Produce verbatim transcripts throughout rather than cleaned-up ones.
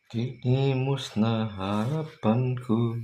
Kini musnah harapanku.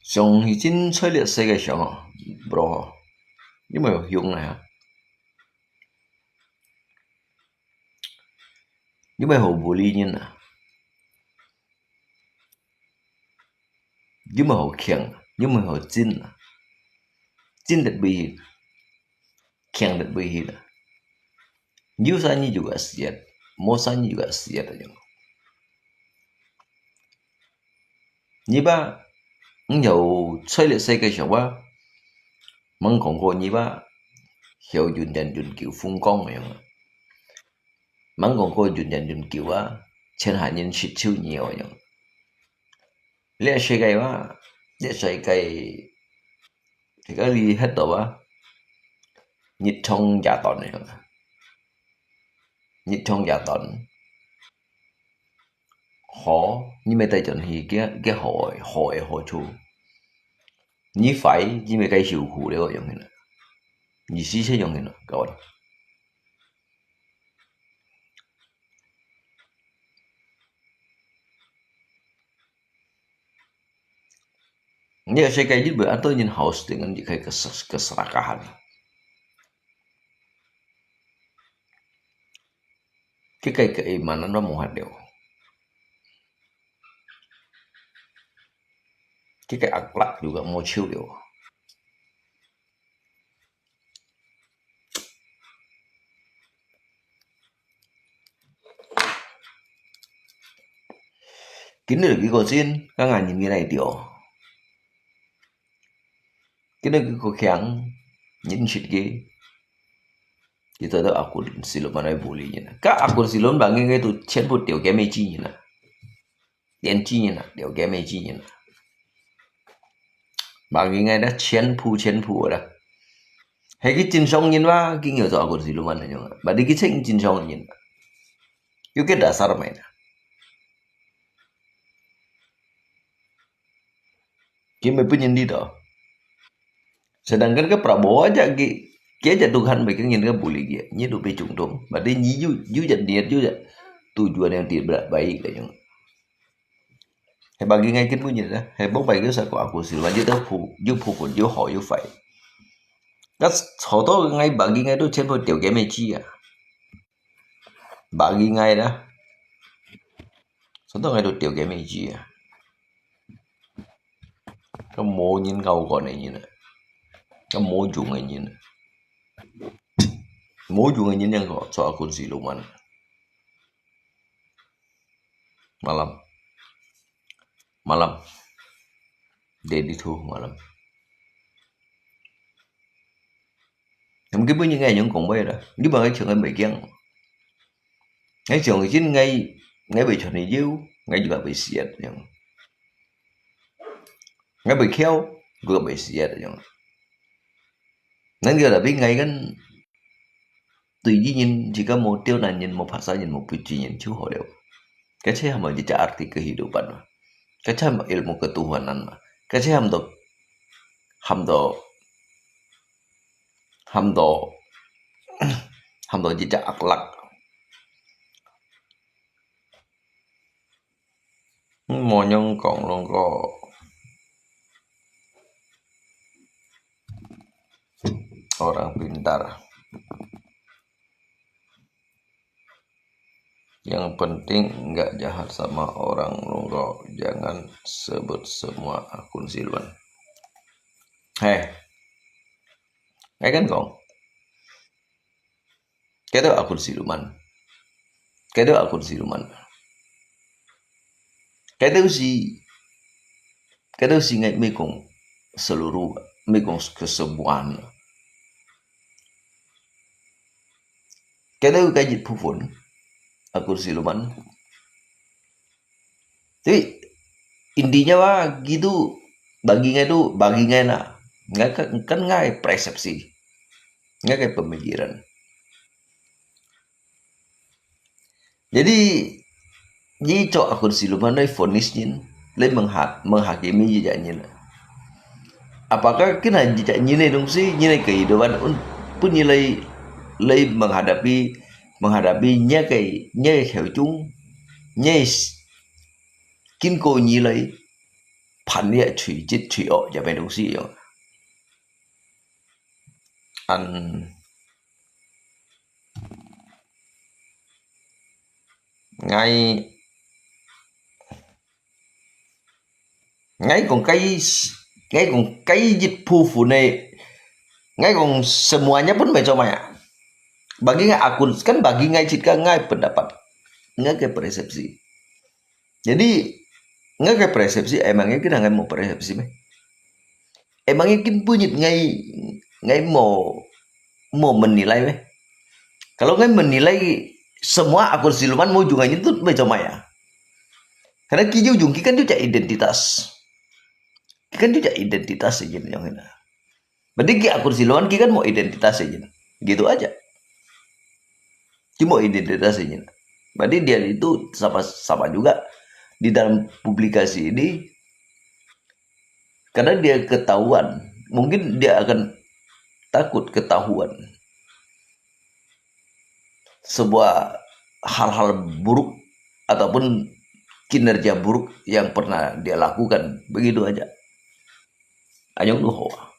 上去真在這世界上哦，bro，你有沒有用啊？你有沒有好無理人啊？你有沒有好強啊？你有沒有好真啊？真得危險，強得危險啊！有生意就个事業，無生意就个事業啊！你吧，你有在這世界上吧，吂講過你吧，曉永遠永久風光个樣啊！吂講過永遠永久啊，千下人食秋年个樣。這世界哇，這世界，這个你歇到啊，日長夜短个樣啊，日長夜短。好，你乜帶轉去，佢，佢好个，好个好處。你壞，你乜該受苦了，樣个啦。你死死樣个啦，各位。 Ini saya kaji berapa ni house dengan di kai kes-, keserakahan. Kikai keimanan ba muhat dia. Kikai akhlak juga mucil dia. Kini lagi ko sin, kang anjing kini itu. Kini lagi ko kiang, nyin shit ki. Kita tu akun silom mana boleh ni. Ka akun silom bangi tu chen put tio kemi chi ni. 年紀人啊，了解年紀人啊。Bagi𠊎啦，全部全部啦。係佢正常人哇，佢有做阿公司老闆恁樣啊，berarti佢正正常人啊。有个dasar main啊。佢乜分人知道。Sedangkan ke Prabowo aja ki, ki aja Tuhan bikin ngin ke bully ki, ni tu pe cung tung. Berarti ni yu, yu jat niat yu jat tujuan yang tidak baik lah yang. He bagi ngai kin bunyi dah, he bông bai ke sa ko aku sil, wajib tu pu, yu pu pun yu ho yu fai. Kas hoto ngai bagi ngai tu chen po teo ke me chi ya. Bagi ngai dah. Hoto ngai tu teo ke me chi ya. Ka mo nyin kau ko ne nyin. Ka mo jung ne nyin. Mo jung ne nyin yang ko, so aku si luman. Malam. Malam. Dedi tu malam. Em, kibu nyi ngai nyong kong bai dah. Kibu ngai chong ngai bai kiang. Ngai chong jin ngai, ngai bai chon ni jiu, ngai juga bai siat yang. Ngai bai kiau, juga bai siat yang. Nang kiau tapi ngai kan tui ji nyin, jika mo teo nan nyin, mo phasa nyin, mo puji nyin, chu ho leo. Kaceh ham jejak arti kehidupan mah. Kaceh ham ilmu ketuhanan mah. Kaceh ham to, ham to, ham to, ham to jejak akhlak. Mo nyong kong long ko. Orang pintar. Yang penting nggak jahat sama orang lungkau. Jangan sebut semua akun siluan. Hei. Ngai kan kong. Kaya tu akun siluman. Kaya tu akun siluman. Kaya tu si, kaya tu si ngai mekong seluruh, mekong kesemuan. Kaya tu kaya jit pupun. Akun siluman. Tapi, intinya mah, gitu, bagi ngai tu, bagi ngai na. Ngai kan, kan ngai persepsi. Ngai kan pemikiran. Jadi, ni cok akun siluman nai vonis nyin, lai mengha-, menghakimi jejak nyin. Apakah kena jejak nyin nai dongsi, nyin nai kehidupan un, pun nyin lai, lai menghadapi, menghadapi nyi kai, nyi kai khiau cung, nyi s-, Kin ko nyi lai, phan liak chui jit chui ok, ya pai dongsi yong. An ngai, ngai kong kai, ngai kong kai jit phu phu ne, ngai kong semuanya pun mai comai ah. Bagi ngai akun, kan bagi ngai jit ka ngai pendapat, ngai ke persepsi. Jadi, ngai ke persepsi, emangnya kita ngai mo persepsi meh? Emangnya kin punyit ngai, ngai mo, mo menilai meh? Kalau ngai menilai semua akun siluman mo jung ngai tu mai comai ah. Karena ki jung jung ki kan juga identitas. Ki kan juga identitas aja yang ini. Berarti ki akun siluman ki kan mo identitas aja. Gitu aja. Ki mo identitas aja. Berarti dia itu sama, sama juga di dalam publikasi ini, karena dia ketahuan, mungkin dia akan takut ketahuan sebuah hal-hal buruk ataupun kinerja buruk yang pernah dia lakukan. Begitu aja. Anyong tuh hoa.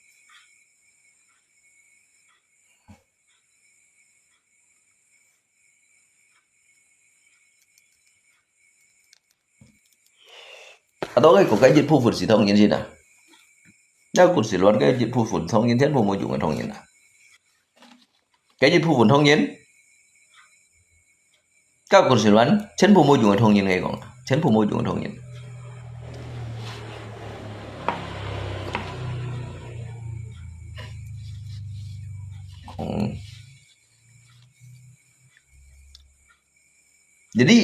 Atau ngai kong kai jit phu phu si thong yin sin ah. Ngai kong siluman kai jit phu phu thong yin, thian phu mo jung thong yin ah. Kai jit phu phu thong yin. Ka kong siluman, thian phu mo jung thong yin ngai kong. Thian phu mo jung thong yin. Kong. Jadi,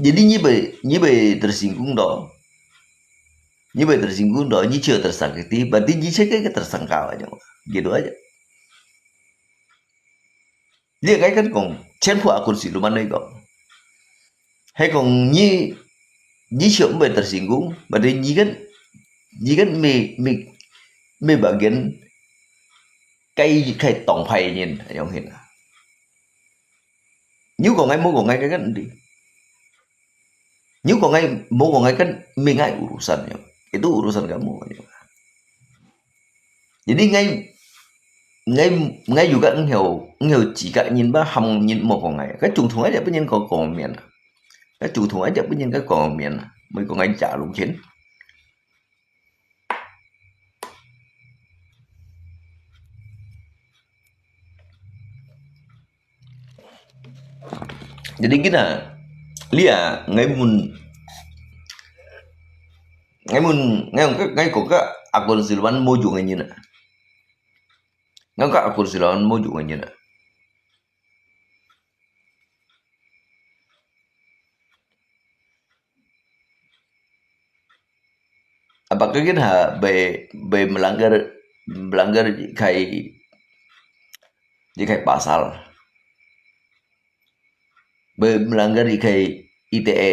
Jadi nyi bai, nyi bai tersinggung to. Nyi bai tersinggung to, nyi cio tersakiti, berarti nyi cia ke tersangka aja. Gitu aja. Jadi kan kong, cenpu akun siluman nih kong. Hai kong nyi, nyi cio bai tersinggung, berarti nyi kan, nyi kan mi, mi, mi bagian kai, kai tongpai nyin, ayong hin. Nyi kong ngai, mo kong ngai, kan di. Nyi kong ngai, mo kong ngai kan mi ngai urusan yo. Itu urusan kamu yo. Jadi ngai, ngai, ngai juga ngiau, ngiau jika nyin ba ham nyin mo kong ngai. Ka chung thung aja pun nyin ko kong mian. Ka chung thung aja pun nyin ka kong mian. Mo kong ngai ja lung chen. Jadi gina, lia ngai mun, ngai mun, ngai, ngai ko ka akun siluman mojung ngai nyina. Ngai ka akun siluman mojung ngai nyina. Apa kagin ha bai, bai melanggar, melanggar kai, di kai pasal. Bai melanggar di kai I T E.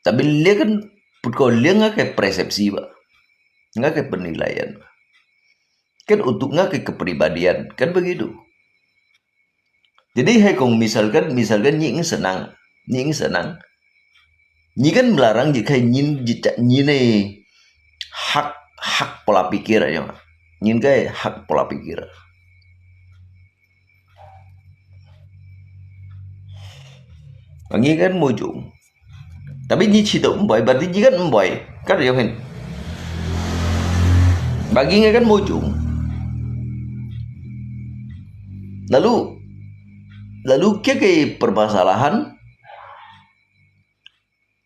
Tapi lia kan put ko lia ngai kai persepsi ba. Ngai kai penilaian. Kan untuk ngai kai kepribadian. Kan begitu. Jadi hai kong misalkan, misalkan nyi ing senang, nyi ing senang. Nyi kan melarang jik hai nyin jik nyin e hak, hak pola pikir aja. Nyin kai hak pola pikir. Nyi kan mojung. Tapi nyi cia to emboi, berarti nyi kan emboi. Kan yo hin. Bagi ngai kan mojung. Lalu, lalu kia ke permasalahan,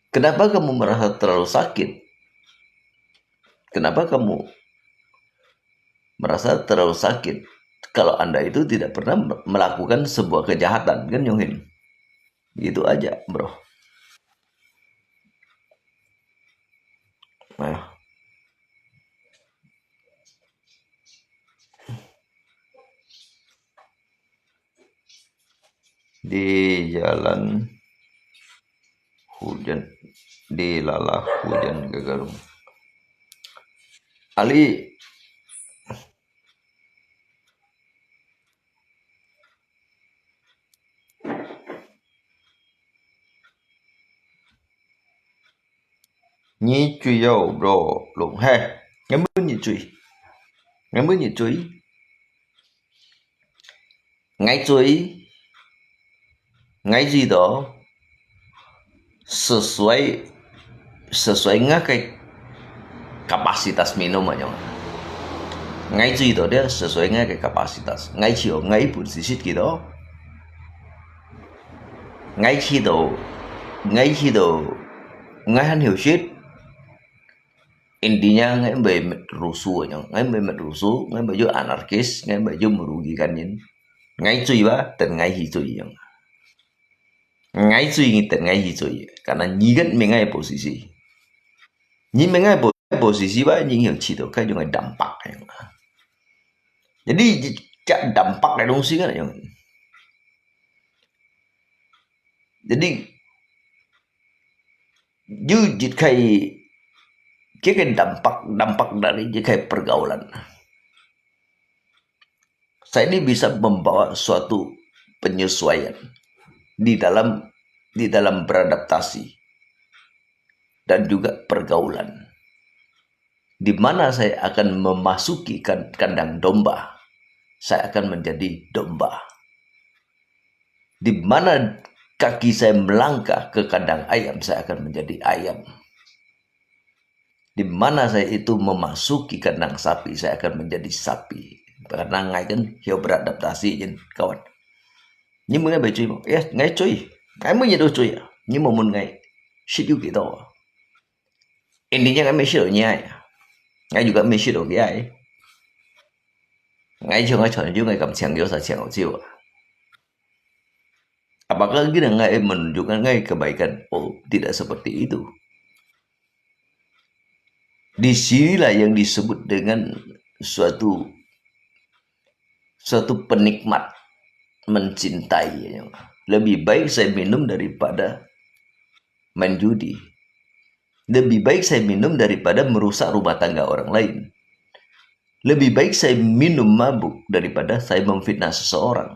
kenapa kamu merasa terlalu sakit? Kenapa kamu merasa terlalu sakit? Kalau Anda itu tidak pernah melakukan sebuah kejahatan, kan yo hin. Gitu aja, bro. Nah. Di jalan hujan, di lalah hujan gagarung. Ali. Nyi cui yo bro, lùng he. Ngai mui nyi cui. Ngai mui nyi cui. Ngai cui. Ngai cui to. Sesuai, sesuai ngai ke kapasitas minum aja. Ngai cui to dia sesuai ngai ke kapasitas. Ngai cio, ngai pun sisit gitu. Ngai cia to, ngai cia to, ngai han hiu sit. Intinya ngai bai met rusuh aja, ngai bai met rusuh, ngai bai ju anarkis, ngai bai ju merugikan nyin. Ngai cui ba, dan ngai hi cui aja. Ngai cui ngi dan ngai hi cui, karena nyi kan mi ngai posisi. Nyi mi ngai po-, posisi ba, nyi ngi cia to, kai jung ngai dampak aja. Jadi, cak dampak ke dongsi kan aja. Jadi, ju jit kai, kira dampak, dampak dari jit kai pergaulan. Saya ini bisa membawa suatu penyesuaian di dalam, di dalam beradaptasi dan juga pergaulan. Di mana saya akan memasuki kan-, kandang domba, saya akan menjadi domba. Di mana kaki saya melangkah ke kandang ayam, saya akan menjadi ayam. Di mana saya itu memasuki kandang sapi, saya akan menjadi sapi. Karena ngai kan hiu beradaptasi jin, kawan. Nyi mui ngai bai cui mo? Ya, ngai cui. Ngai mui nyi to cui. Nyi mo mun ngai. Sit yu kito. Intinya ngai mi sit to nyi ai. Ngai juga mi sit to ki ai. Ngai cio ngai chon yu ngai kam chiang yu sa chiang yu cio. Apakah gini ngai menunjukkan ngai kebaikan? Oh, tidak seperti itu. Di sinilah yang disebut dengan suatu suatu penikmat mencintai. Lebih baik saya minum daripada main judi. Lebih baik saya minum daripada merusak rumah tangga orang lain. Lebih baik saya minum mabuk daripada saya memfitnah seseorang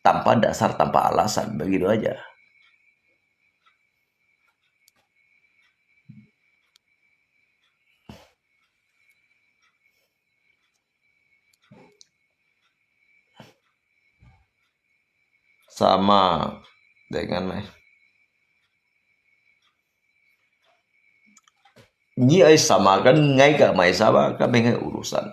tanpa dasar, tanpa alasan, begitu aja. Sama dengan mai. Ni ai samakan ngai ka mai sama, ka mai ngai urusan.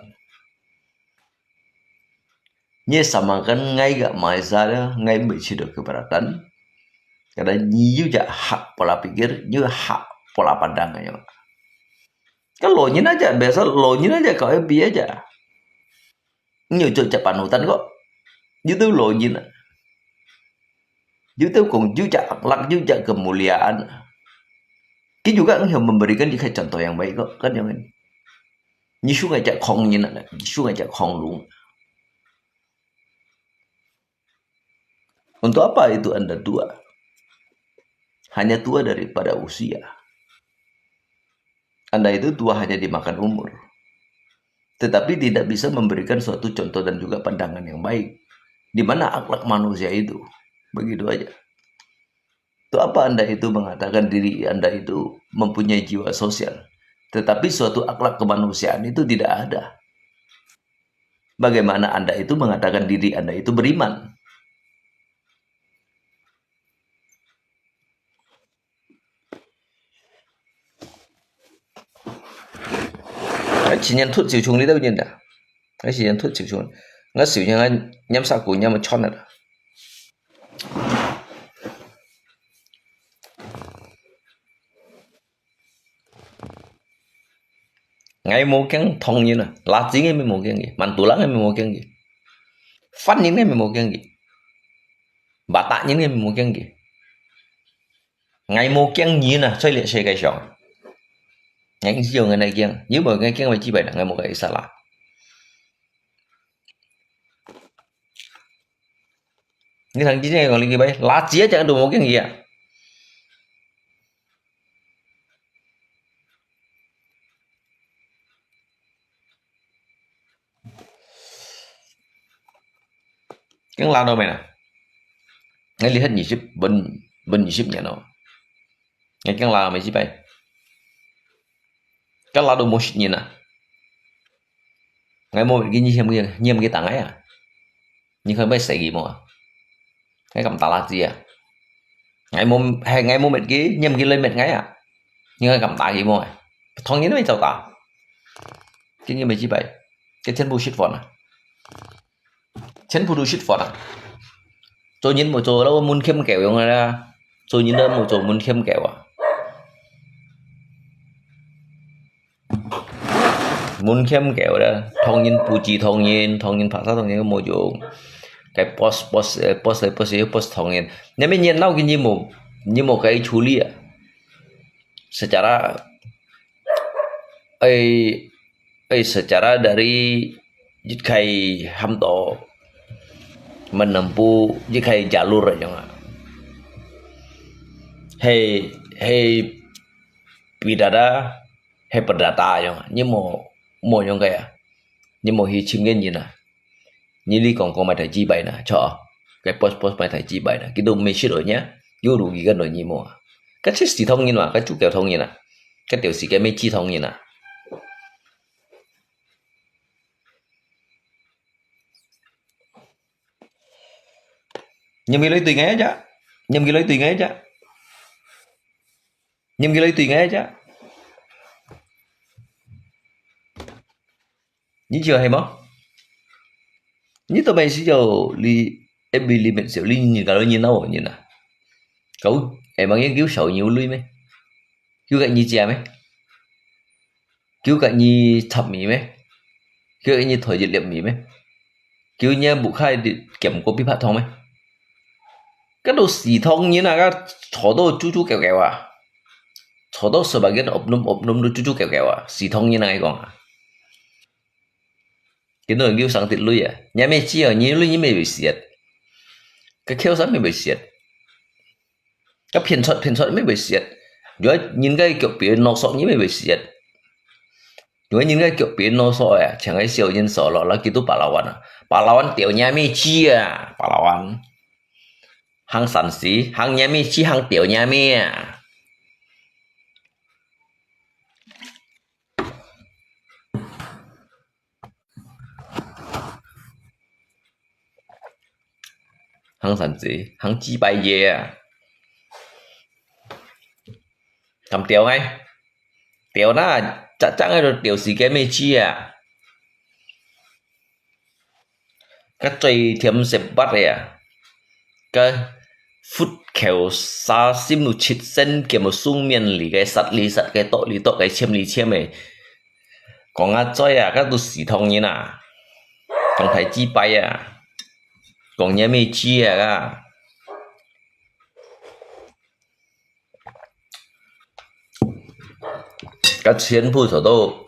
Ni samakan ngai ka mai sa, ngai mai chida keberatan. Karena ni yu ja hak pola pikir, yu hak pola pandang aja. Kan lo nyin aja, biasa lo nyin aja kau happy aja. Nyo jo ja panutan kok. Yu tu lo nyin. Yu tu kong yu ja akhlak, yu ja kemuliaan. Ki juga engkau memberikan juga contoh yang baik kok, kan yang ini. Ni sungai ja kong nyin, ni sungai ja kong lung. Untuk apa itu Anda tua? Hanya tua daripada usia. Anda itu tua hanya dimakan umur, tetapi tidak bisa memberikan suatu contoh dan juga pandangan yang baik. Di mana akhlak manusia itu? Begitu aja. Untuk apa Anda itu mengatakan diri Anda itu mempunyai jiwa sosial, tetapi suatu akhlak kemanusiaan itu tidak ada? Bagaimana Anda itu mengatakan diri Anda itu beriman? Ai, 前年脫條蟲你都認得？哎，前年脫條蟲，我小人啊，拈殺過，拈穿啊。 𠊎無驚唐人啊，垃圾𠊎乜無驚佢，曼都人𠊎乜無驚佢，番人𠊎乜無驚佢，Batak人𠊎乜無驚佢。𠊎無驚人啊，在這世界上。𠊎只有𠊎來驚，你無𠊎驚，𠊎基本上𠊎無个意思啦。你聽真正講你幾擺，垃圾一隻都無驚佢啊！ 驚拉到未啦？𠊎離開二十，分，分二十年咯。𠊎驚拉到未？這擺，驚拉到無十年啊！𠊎無，你嫌佢，你嫌佢打𠊎啊？你看愛死佢無啊？𠊎敢打垃圾啊？ 𠊎無，係𠊎無搣佢，你嫌佢來搣𠊎啊？你還敢打佢無？唐人都會照打。今日無幾擺，這全部食飯啊！全部都食飯啊！做人無做到門檻狗樣个啦，做人都無做門檻狗啊！ 門檻狗啦，唐人不止唐人，唐人拍殺唐人無用。該boss，boss，呃，boss來boss去，boss唐人。你乜熱鬧个，你無，你無該處理啊？Secara，哎，哎，secara dari一開喊到menempuh一開jalur樣啊。係，係，pidada， 係perdata樣啊，你無，無樣个啊，你無去尋个人啊，你，你講講買台紙牌呢，著，該boss，boss買台紙牌呢，佢都毋識落呢，有rugi kan落你無啊？該就死唐人啊，該就狗唐人啊，該就是該乜死唐人啊！你毋來對𠊎一隻，你毋來對𠊎一隻。 你毋來對𠊎一隻。你知係無？你都毋係就你，every limit就你人家都人鬧人啊。狗，會望人叫小牛類咩？叫个你食咩？叫个你插米咩？叫个你台一粒米咩？叫你屋下兼過比拍糖咩？該兜食堂人啊，該坐到啾啾叫叫啊，坐到十八間屋攏屋攏都啾啾叫叫啊，食堂人啊，𠊎講啊。見到人叫上滴淚啊，若咩知啊，你淚你乜會食，該口水乜會食。 該騙出騙出乜會食，有人个腳皮腦索你乜會食，有人个腳皮腦索啊，像个小人所咯，然後佢都巴拉灣啊，巴拉灣掉若咩知啊，巴拉灣，行山時行若咩知行掉若咩啊。 行山時，行幾百頁啊。敢掉哎？掉啦，隻隻个都掉時間未知啊。該最甜食物个啊，該佛口沙心有七仙劍有雙面里个，殺里殺个，剁里剁个，簽里簽个。講啊嘴啊，該都食堂人啊。 講大雞掰啊，講若咩知啊，該全部坐到，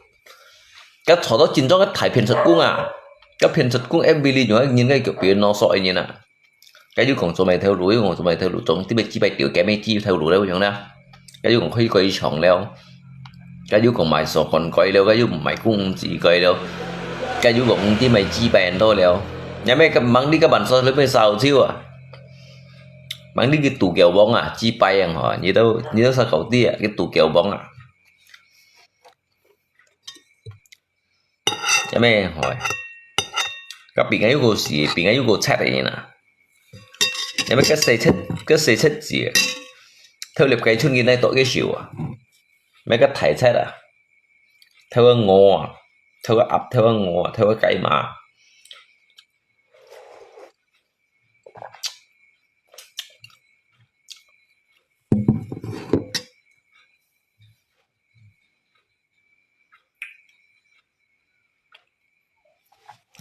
該坐到真正个大騙出公啊，該騙出公every日用人个腳皮腦索个人啊。 該又講做麼頭路，又講做麼頭路，總之乜幾擺條街乜幾頭路了樣啦。該又講開雞場了，該又講賣鎖匙蓋了，該又賣公仔蓋了，該又講毋知賣幾擺多了。若咩个，吂你个萬歲你乜燒酒啊？吂你个杜狗王啊，幾擺樣吼，你都你都燒狗啲啊，个杜狗王啊。 有咩害？該邊个又過時，邊个又過七个人啊！有咩个細七，个細七字啊？偷獵雞春个那多个少啊？咩个大七啊？偷个鵝啊？偷个鴨，偷个鵝啊？偷个雞嫲？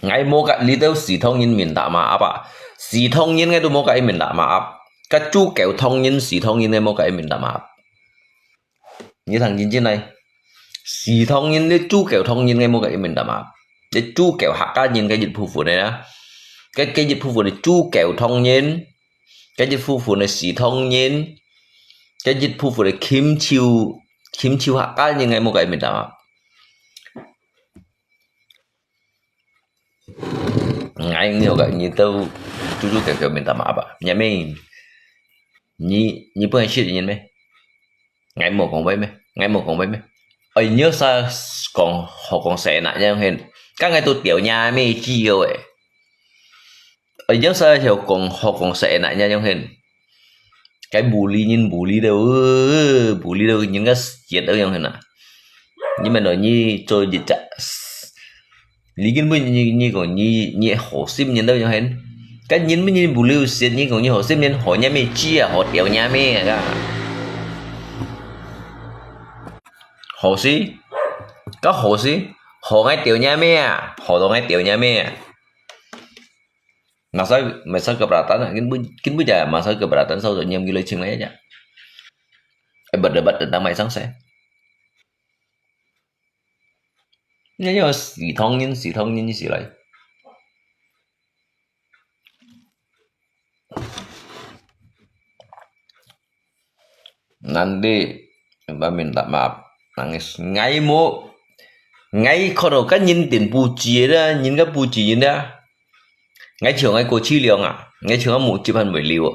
𠊎無甲你兜食堂人面搭馬鴨啊，食堂人𠊎都無甲佢面搭馬鴨，該豬狗堂人食堂人𠊎無甲佢面搭馬鴨。你聽真真來，食堂人你豬狗堂人𠊎無甲佢面搭馬鴨，你豬狗客家人該一部分个啊，該該一部分个豬狗堂人，該一部分个食堂人，該一部分个禽獸禽獸客家人𠊎無甲佢面搭馬鴨。 𠊎有个你都豬豬狗狗面搭馬鴨啊，你咩？你你本來識人咩？𠊎無講話咩？𠊎無講話咩？哎，你又啥講好講細那樣很，剛才都掉你咩機油誒？哎，你又啥又講好講細那樣很？ 該bully人bully到，呃，bully到人家死个樣形啊！你們來，你做一隻，你根本你你講你你好心人到樣形，該人本人bully死，你講你好心人，好你咩雞啊，好掉你咩啊！好事，該好事，好𠊎掉你咩啊，好到𠊎掉你咩啊！ Masa masa keberatan, kin bu kin bu ja masa keberatan sau nyiam gila ching mai ja. Eh, berdebat tentang mai sang se. Nya nya si thong nyin si thong nyin si lai. Nanti ba minta maaf. Nangis. Ngai mo. Ngai kono kan nyin tin puji da, nyin ka puji nyin da. Ngai chiu ngai ko chi liang a. Ngai chiu ngai mu chi pan bui liu.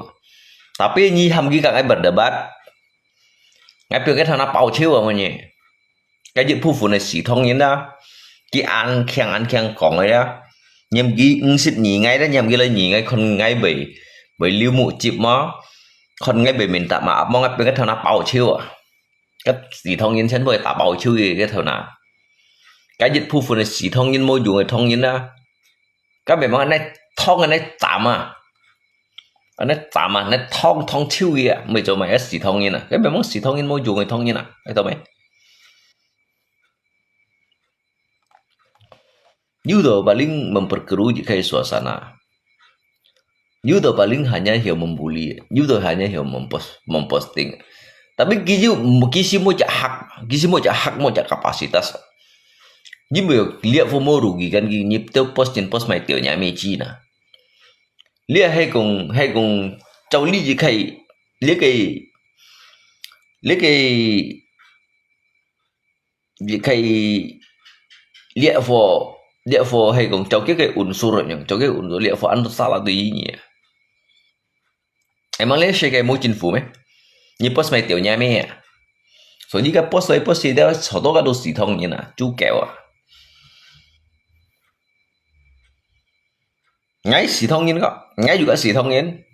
Tapi nyi ham ki ka ngai berdebat. Ngai piu ngai thana pau chiu a mo nyi. Cái dịch phu phu này xỉ thông yến đó. Cái ăn khen ăn khen còn ấy đó. Nhầm cái ứng xịt nhỉ ngay đó, nhầm cái là nhỉ ngay con ngay bởi, bởi liu mụ chịp mà. Con ngay bởi mình tạm mà áp mong áp bên cái thằng nó bảo chiêu à. Cái xỉ thông yến chân bởi tạm bảo chiêu gì cái thằng nào. Cái dịch phu phu này xỉ thông yến mô dùng cái thông yến đó. Cái bên mà này thông cái này tạm à. Cái này tạm à, này thông thông chiêu gì à. Mới cho mày cái xỉ thông yến à. Cái bên mà xỉ thông yến mô dùng cái thông yến à. Cái tao mày. Yudo paling memperkeruh kai suasana. 有兜paling hanya曉membuli，有兜hanya曉mempost memposting。Tapi佢有佢係無隻hak，佢係無隻hak無隻kapasitas。你無有lihat pun無rugi kan佢，你都 post 你 post mai 掉你也無知呢。你係講係講照你這個這個這個 你可以lihat pun，lihat pun係講，照佢个unsur樣，照佢个unsur lihat pun安到salah對你啊。Emang你世界無政府咩？你 post mai 掉你咩啊？所以你个 post 來 post 去，到吵到个都死通人啊，就狗啊。𠊎死通人个，𠊎juga死通人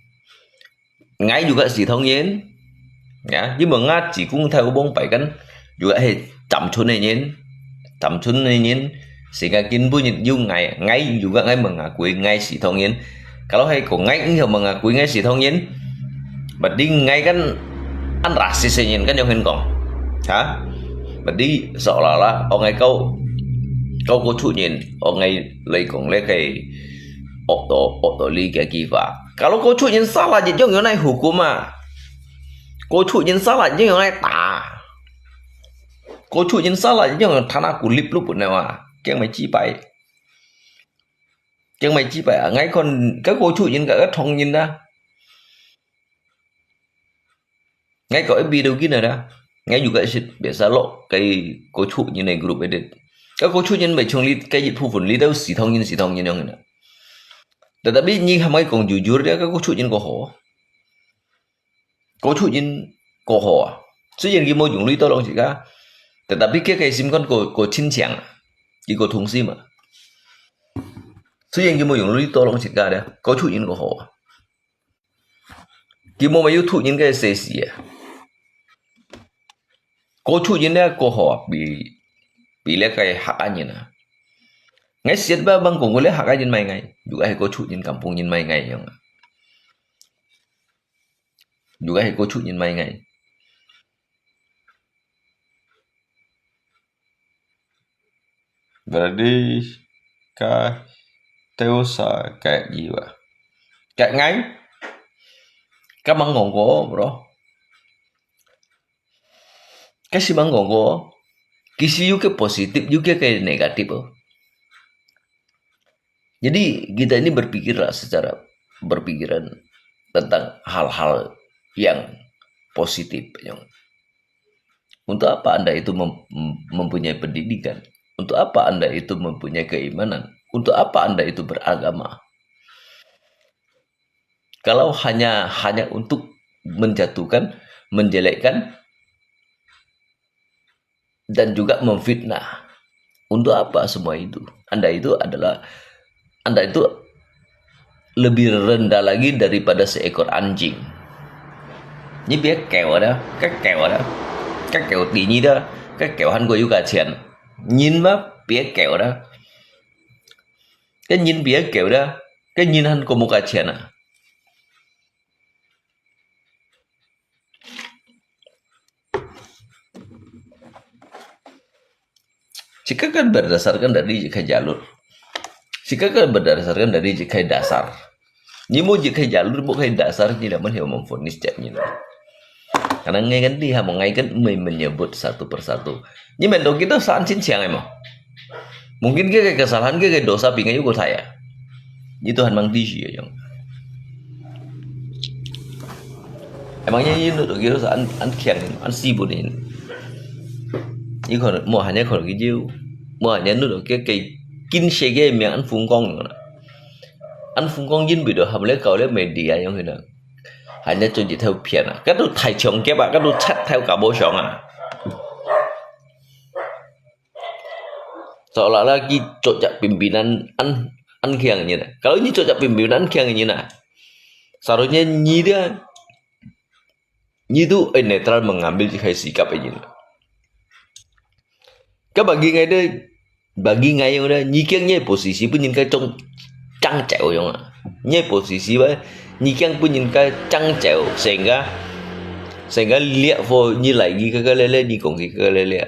，𠊎juga死通人。Ya，因為𠊎自古頭往擺kan juga係站村个人，站村个人，世界根本有𠊎，𠊎juga𠊎mengakui𠊎死通人。Kalau係講𠊎毋曉mengakui𠊎死通人，berarti𠊎kan an rasis个人，kan樣形講，哈？Berarti seolah-olah，哦，𠊎kau kau高出人，哦，𠊎來講咧个，惡到惡到你个地方。Kalau高出人salah，一樣樣來hukum啊。高出人salah，一樣樣來打。高出人salah，一樣樣tanah kulip lu pun啊。驚咪幾擺，驚咪幾擺啊！𠊎看个高出人个个通人啊。 Ngai kau F B tu gina dah. Ngai juga sit biasa lok kai kochuk nyin nai group edit. Ka kochuk nyin bai chung li kai jit phu phun li tau si thong nyin si thong nyin yong ina. Tetapi nyi hamai kong jujur dia ka kochuk nyin ko ho. Kochuk nyin ko ho ah. Suyen ki mo yung lui to long sit ka. Tetapi kia kai sim kon ko ko chin chiang. Ki ko thung sim ah. Suyen ki mo yung lui to long sit ka dia. Kochuk nyin ko ho ah. Ki mo ma YouTube nyin kai sesi ah. Kochuk nyin dia ko ho ah bi bi le kai hak an nyin ah. Ngai siat ba bang kong ko le hak an nyin mai ngai. Juga he kochuk nyin kampung nyin mai ngai yong. Juga he kochuk nyin mai ngai. Berarti ka teu sa kai jiwa. Kai ngai. Ka mang kong ko, bro. Ka si mang kong ko. Kisi yu ke positif, yu ke ke negatif. Jadi kita ini berpikirlah secara berpikiran tentang hal-hal yang positif. Yang untuk apa Anda itu mem- mempunyai pendidikan? Untuk apa Anda itu mempunyai keimanan? Untuk apa Anda itu beragama? Kalau hanya hanya untuk menjatuhkan, menjelekkan, dan juga memfitnah. Untuk apa semua itu? Anda itu adalah Anda itu lebih rendah lagi daripada seekor anjing. Ni pia keo ada, ka keo ada, ka keo tini da, ka keo han ko yu ka chian. Nyin ma pia keo ada, ka nyin pia keo ada, ka nyin han ko mu ka chian ah. Jika kan berdasarkan dari jika jalur. Jika kan berdasarkan dari jika dasar. Ni mo jika jalur mo kai dasar ni dah man heo memfonis cak ni lah. Karena ngai kan di ha mo ngai kan mai menyebut satu persatu. Ni mendo kita saan chin chiang mo. Mungkin ke kesalahan ke dosa pingai ko saya. Ni Tuhan mang di si yang. Emangnya ini untuk kita an an kiang an si bu ni. Ni kau mo hanya kau gitu. Mo hanya untuk ke ke kin se ke miang an fung kong. An fung kong yin bi do ham le kau le media yang hina. Hanya tu ji thau pian ah. Ka tu thai chong ke ba ka tu chat thau ka bo shong ah. Seolah-olah ki cocak pimpinan an an kiang ni na. Kalau ni cocak pimpinan an kiang ni na. Seharusnya ni dia ni tu eh netral mengambil jika sikap ini. Ka bagi ngai dia bagi ngai yong dia ni kiang ni posisi pun nyin kai chong chang chau yong ah. Ni posisi ba ni kiang pun nyin kai chang chau sehingga sehingga liak fo ni lai ki ka ka le le ni kong ki ka ka le le.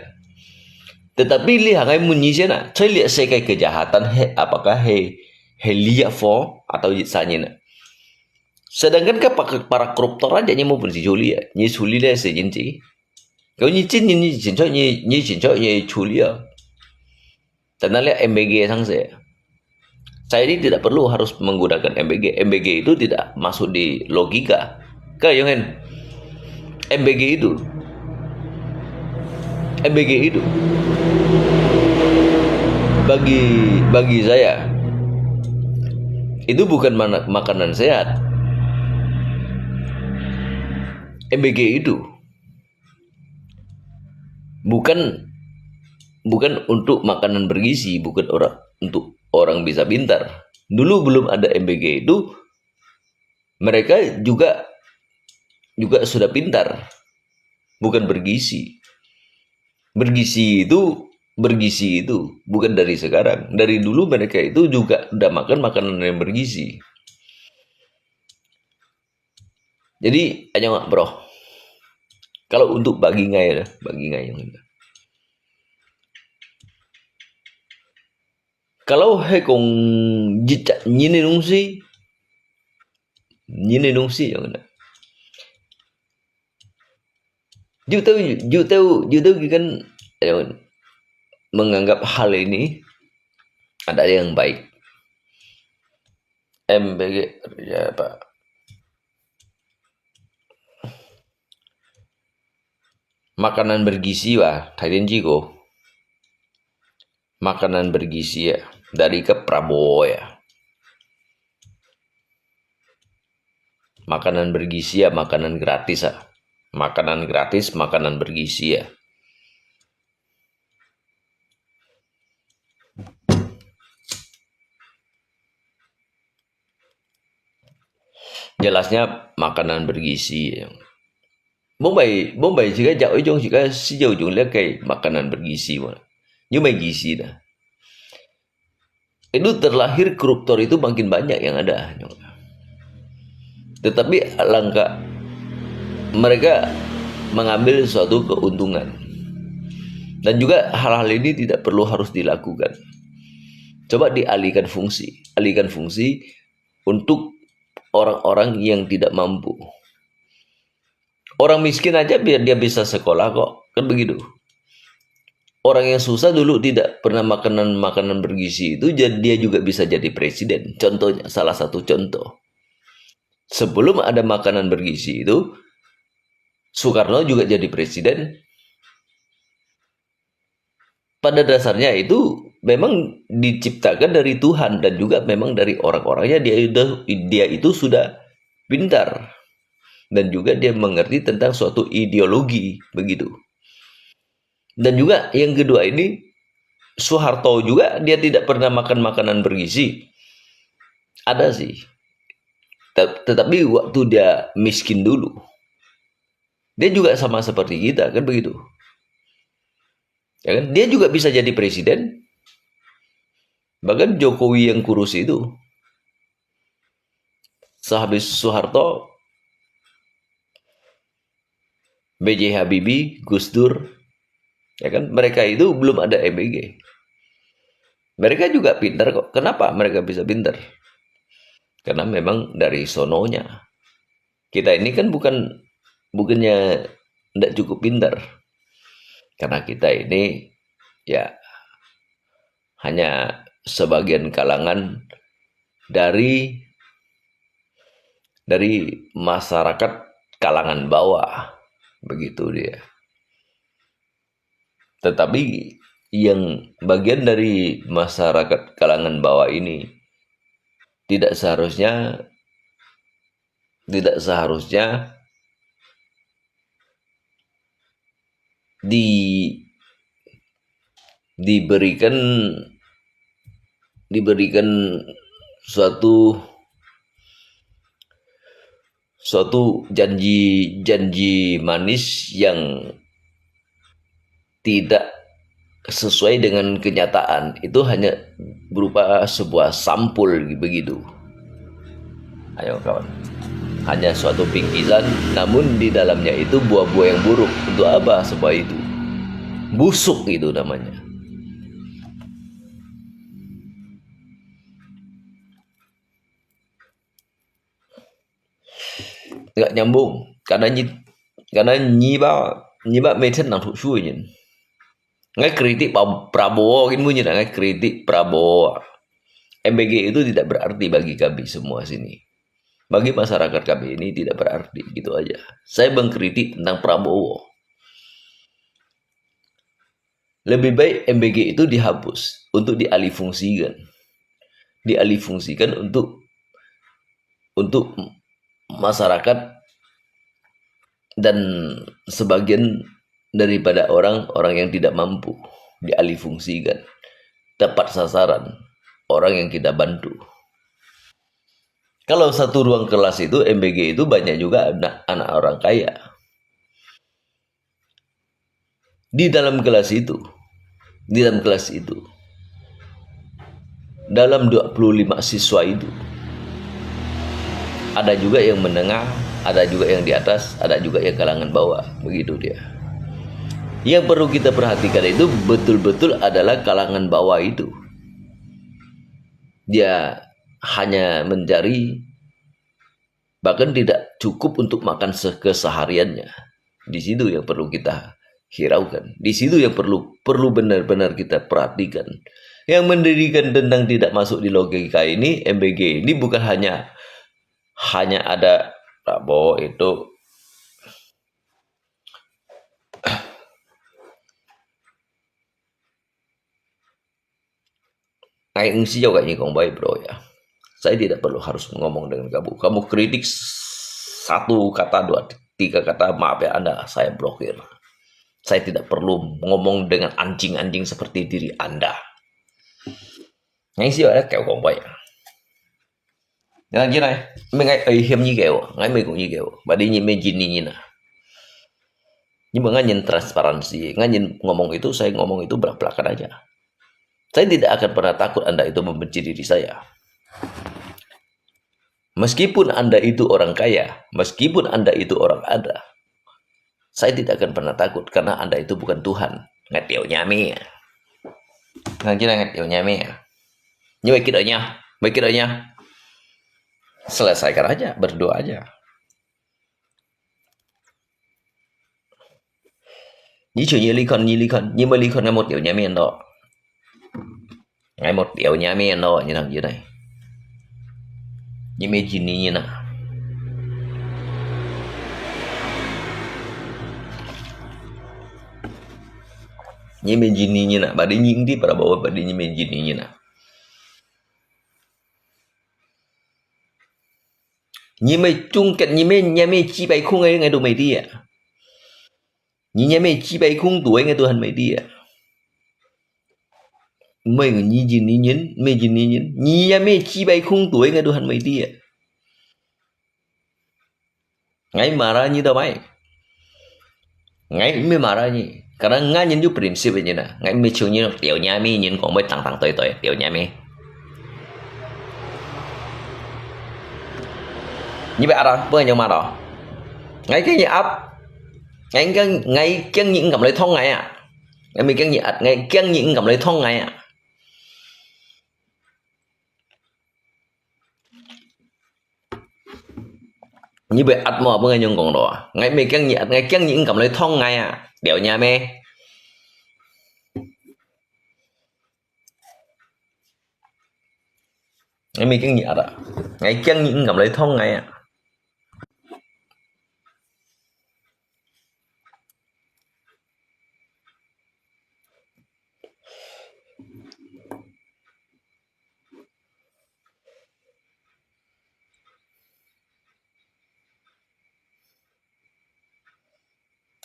Tetapi lihat ngai mun ni sian ah, cai lihat sekai kejahatan he apakah he he liak fo atau yit sa nyin ah. Sedangkan kan para, para koruptor aja nyi mau pun si Juli ya, nyi Juli le si jinci. Kalau nyi cin nyi, nyi cincok nyi, nyi cincok nyi Juli ya. Tentang le M B G sang se. Saya ini tidak perlu harus menggunakan M B G. M B G itu tidak masuk di logika. Kan, Yong Hen? M B G itu, M B G itu bagi bagi saya itu bukan mana, makanan sehat. M B G itu bukan bukan untuk makanan bergizi, bukan orang untuk orang bisa pintar. Dulu belum ada M B G itu, mereka juga juga sudah pintar, bukan bergizi. Bergizi itu bergizi itu bukan dari sekarang. Dari dulu mereka itu juga udah makan makanan yang bergizi. Jadi, aja nggak, bro. Kalau untuk bagi ngai, bagi ngai yang kalau hai kong jicak nyini nungsi, nyini nungsi yang ada. Ju tahu, ju tahu, ju tahu kan, eh, menganggap hal ini ada yang baik. M B G, ya, Pak. Makanan bergizi, wah, Thailand Jigo. Makanan bergizi ya, dari ke Prabowo ya. Makanan bergizi ya, makanan gratis ya. Makanan gratis, makanan bergizi ya. Jelasnya makanan bergizi. Bombay, Bombay jika jauh ujung jika sejauh ujung lihat kayak makanan bergizi mana. Nyu mai gizi dah. Itu terlahir koruptor itu makin banyak yang ada. Tetapi alangkah mereka mengambil suatu keuntungan. Dan juga hal-hal ini tidak perlu harus dilakukan. Coba dialihkan fungsi, alihkan fungsi untuk orang-orang yang tidak mampu. Orang miskin aja biar dia bisa sekolah kok, kan begitu. Orang yang susah dulu tidak pernah makanan makanan bergizi itu, jadi dia juga bisa jadi presiden. Contohnya, salah satu contoh. Sebelum ada makanan bergizi itu, Soekarno juga jadi presiden. Pada dasarnya itu memang diciptakan dari Tuhan dan juga memang dari orang-orangnya dia itu, dia itu sudah pintar dan juga dia mengerti tentang suatu ideologi begitu. Dan juga yang kedua ini, Soeharto juga dia tidak pernah makan makanan bergizi. Ada sih. Tetapi waktu dia miskin dulu, dia juga sama seperti kita, kan begitu. Ya kan? Dia juga bisa jadi presiden. Bahkan Jokowi yang kurus itu, sehabis Soeharto, B J Habibie, Gus Dur, ya kan? Mereka itu belum ada M B G. Mereka juga pintar kok. Kenapa mereka bisa pintar? Karena memang dari sononya. Kita ini kan bukan bukannya tidak cukup pintar. Karena kita ini ya hanya sebagian kalangan dari dari masyarakat kalangan bawah, begitu dia. Tetapi yang bagian dari masyarakat kalangan bawah ini tidak seharusnya tidak seharusnya di diberikan diberikan suatu suatu janji-janji manis yang tidak sesuai dengan kenyataan, itu hanya berupa sebuah sampul begitu. Ayo kawan, hanya suatu bingkisan, namun di dalamnya itu buah-buah yang buruk. Untuk apa sebuah itu? Busuk itu namanya. Nggak nyambung. Karena nyi, karena nyi ba, nyi ba meten nang thusu nyin. Ngai kritik Pra-, Prabowo, kin bunyi ngai kritik Prabowo. M B G itu tidak berarti bagi kami semua sini. Bagi masyarakat kami ini tidak berarti, gitu aja. Saya mengkritik tentang Prabowo. Lebih baik M B G itu dihapus untuk dialihfungsikan. Dialihfungsikan untuk, untuk masyarakat dan sebagian daripada orang, orang yang tidak mampu dialihfungsikan. Tepat sasaran, orang yang kita bantu. Kalau satu ruang kelas itu, M B G itu banyak juga anak, anak orang kaya. Di dalam kelas itu, di dalam kelas itu, dalam dua puluh lima siswa itu, ada juga yang menengah, ada juga yang di atas, ada juga yang kalangan bawah, begitu dia. Yang perlu kita perhatikan itu betul-betul adalah kalangan bawah itu. Dia hanya mencari, bahkan tidak cukup untuk makan se-, kesehariannya. Di situ yang perlu kita hiraukan. Di situ yang perlu, perlu benar-benar kita perhatikan. Yang mendirikan tentang tidak masuk di logika ini, M B G ini bukan hanya, hanya ada Prabowo itu. Ngai 毋需要 kayaknya ngomong, bro, ya. Saya tidak perlu harus ngomong dengan kamu. Kamu kritik satu kata, dua, tiga kata, maaf ya, Anda, saya blokir. Saya tidak perlu ngomong dengan anjing-anjing seperti diri Anda. Ngai 需要 kêu ngomong. Ngai gini, ngai ai hiam nyi kêu, ngai mai kong nyi kêu. Badi nyi mai jin nyi nyi na. Nyi mai ngai nyin transparansi, ngai nyin ngomong itu, saya ngomong itu belak-belakan aja. Saya tidak akan pernah takut Anda itu membenci diri saya. Meskipun Anda itu orang kaya, meskipun Anda itu orang ada, saya tidak akan pernah takut karena Anda itu bukan Tuhan. Ngat tiau nyami. Ngat kira ngat tiau nyami. Nyi mai kira nya, mai kira nya. Selesaikan aja, berdoa aja. Nyi chiu nyi likon, nyi likon, nyi mai likon ngai một triệu nhà miền đó. Ngai một triệu nhà miền đó, nyi thang nyi nai. Nyi mai jin nyi nyi na. Nyi mai jin nyi nyi na, badi nyi di para bawa badi nyi mai jin nyi nyi na. Nyi mai chung ket nyi mai, nyi mai chi pai khung ai ngai tu mai di à. Nyi nyi mai chi pai khung tu ai ngai tu han mai di à. Mai nyi jin nyi nyin, mai jin nyi nyin. Nyi nyi mai chi pai khung tu ai ngai tu han mai di à. Ngai marah nyi tau mai. Ngai mai marah nyi. Karena ngai nyin ju prinsip nyi na. Ngai mai chiu nyi tiau nyi mai nyin kong mai tang tang toi toi tiau nyi mai. Nyi bai ada, bai nyong ma tau. Ngai kiang nyi ap. Ngai kiang, ngai kiang nyi ngam lai thong ngai à. Ngai mai kiang nyi ap, ngai kiang nyi ngam lai thong ngai à. Nyi bai at mo, bai ngai nyong kong lo. Ngai mai kiang nyi at, ngai kiang nyi ngam lai thong ngai à. Tiau nyi mai. Ngai mai kiang nyi at à. Ngai kiang nyi ngam lai thong ngai à.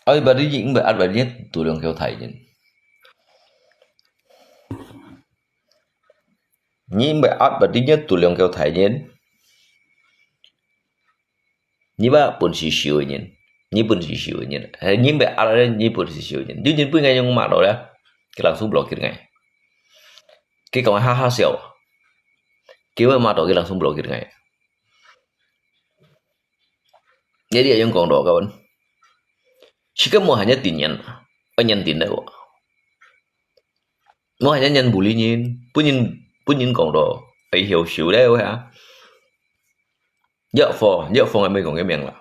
Ôi, bari jing bai at bari tu liang kêu thai jin. Nyi bai at bari tu liang kêu thai jin. Nyi ba pun si siu nyin. Nyi pun si siu nyin. Hai nyi bai at nyi pun si siu nyin. Ju nyin pun ngai nyong ma lo ya. Kêu langsung blokir ngai. Kêu kong ha ha siu. Kêu ma to kêu langsung blokir ngai. Jadi ayong kong do kawan. Sika mo hanya tinyan. Anyan tin da ko. Mo hanya nyan buli nyin. Pun nyin, pun nyin kong do. Ai hiu siu da ko ha. Yau fo, yau fo ngai mai kong ke miang la.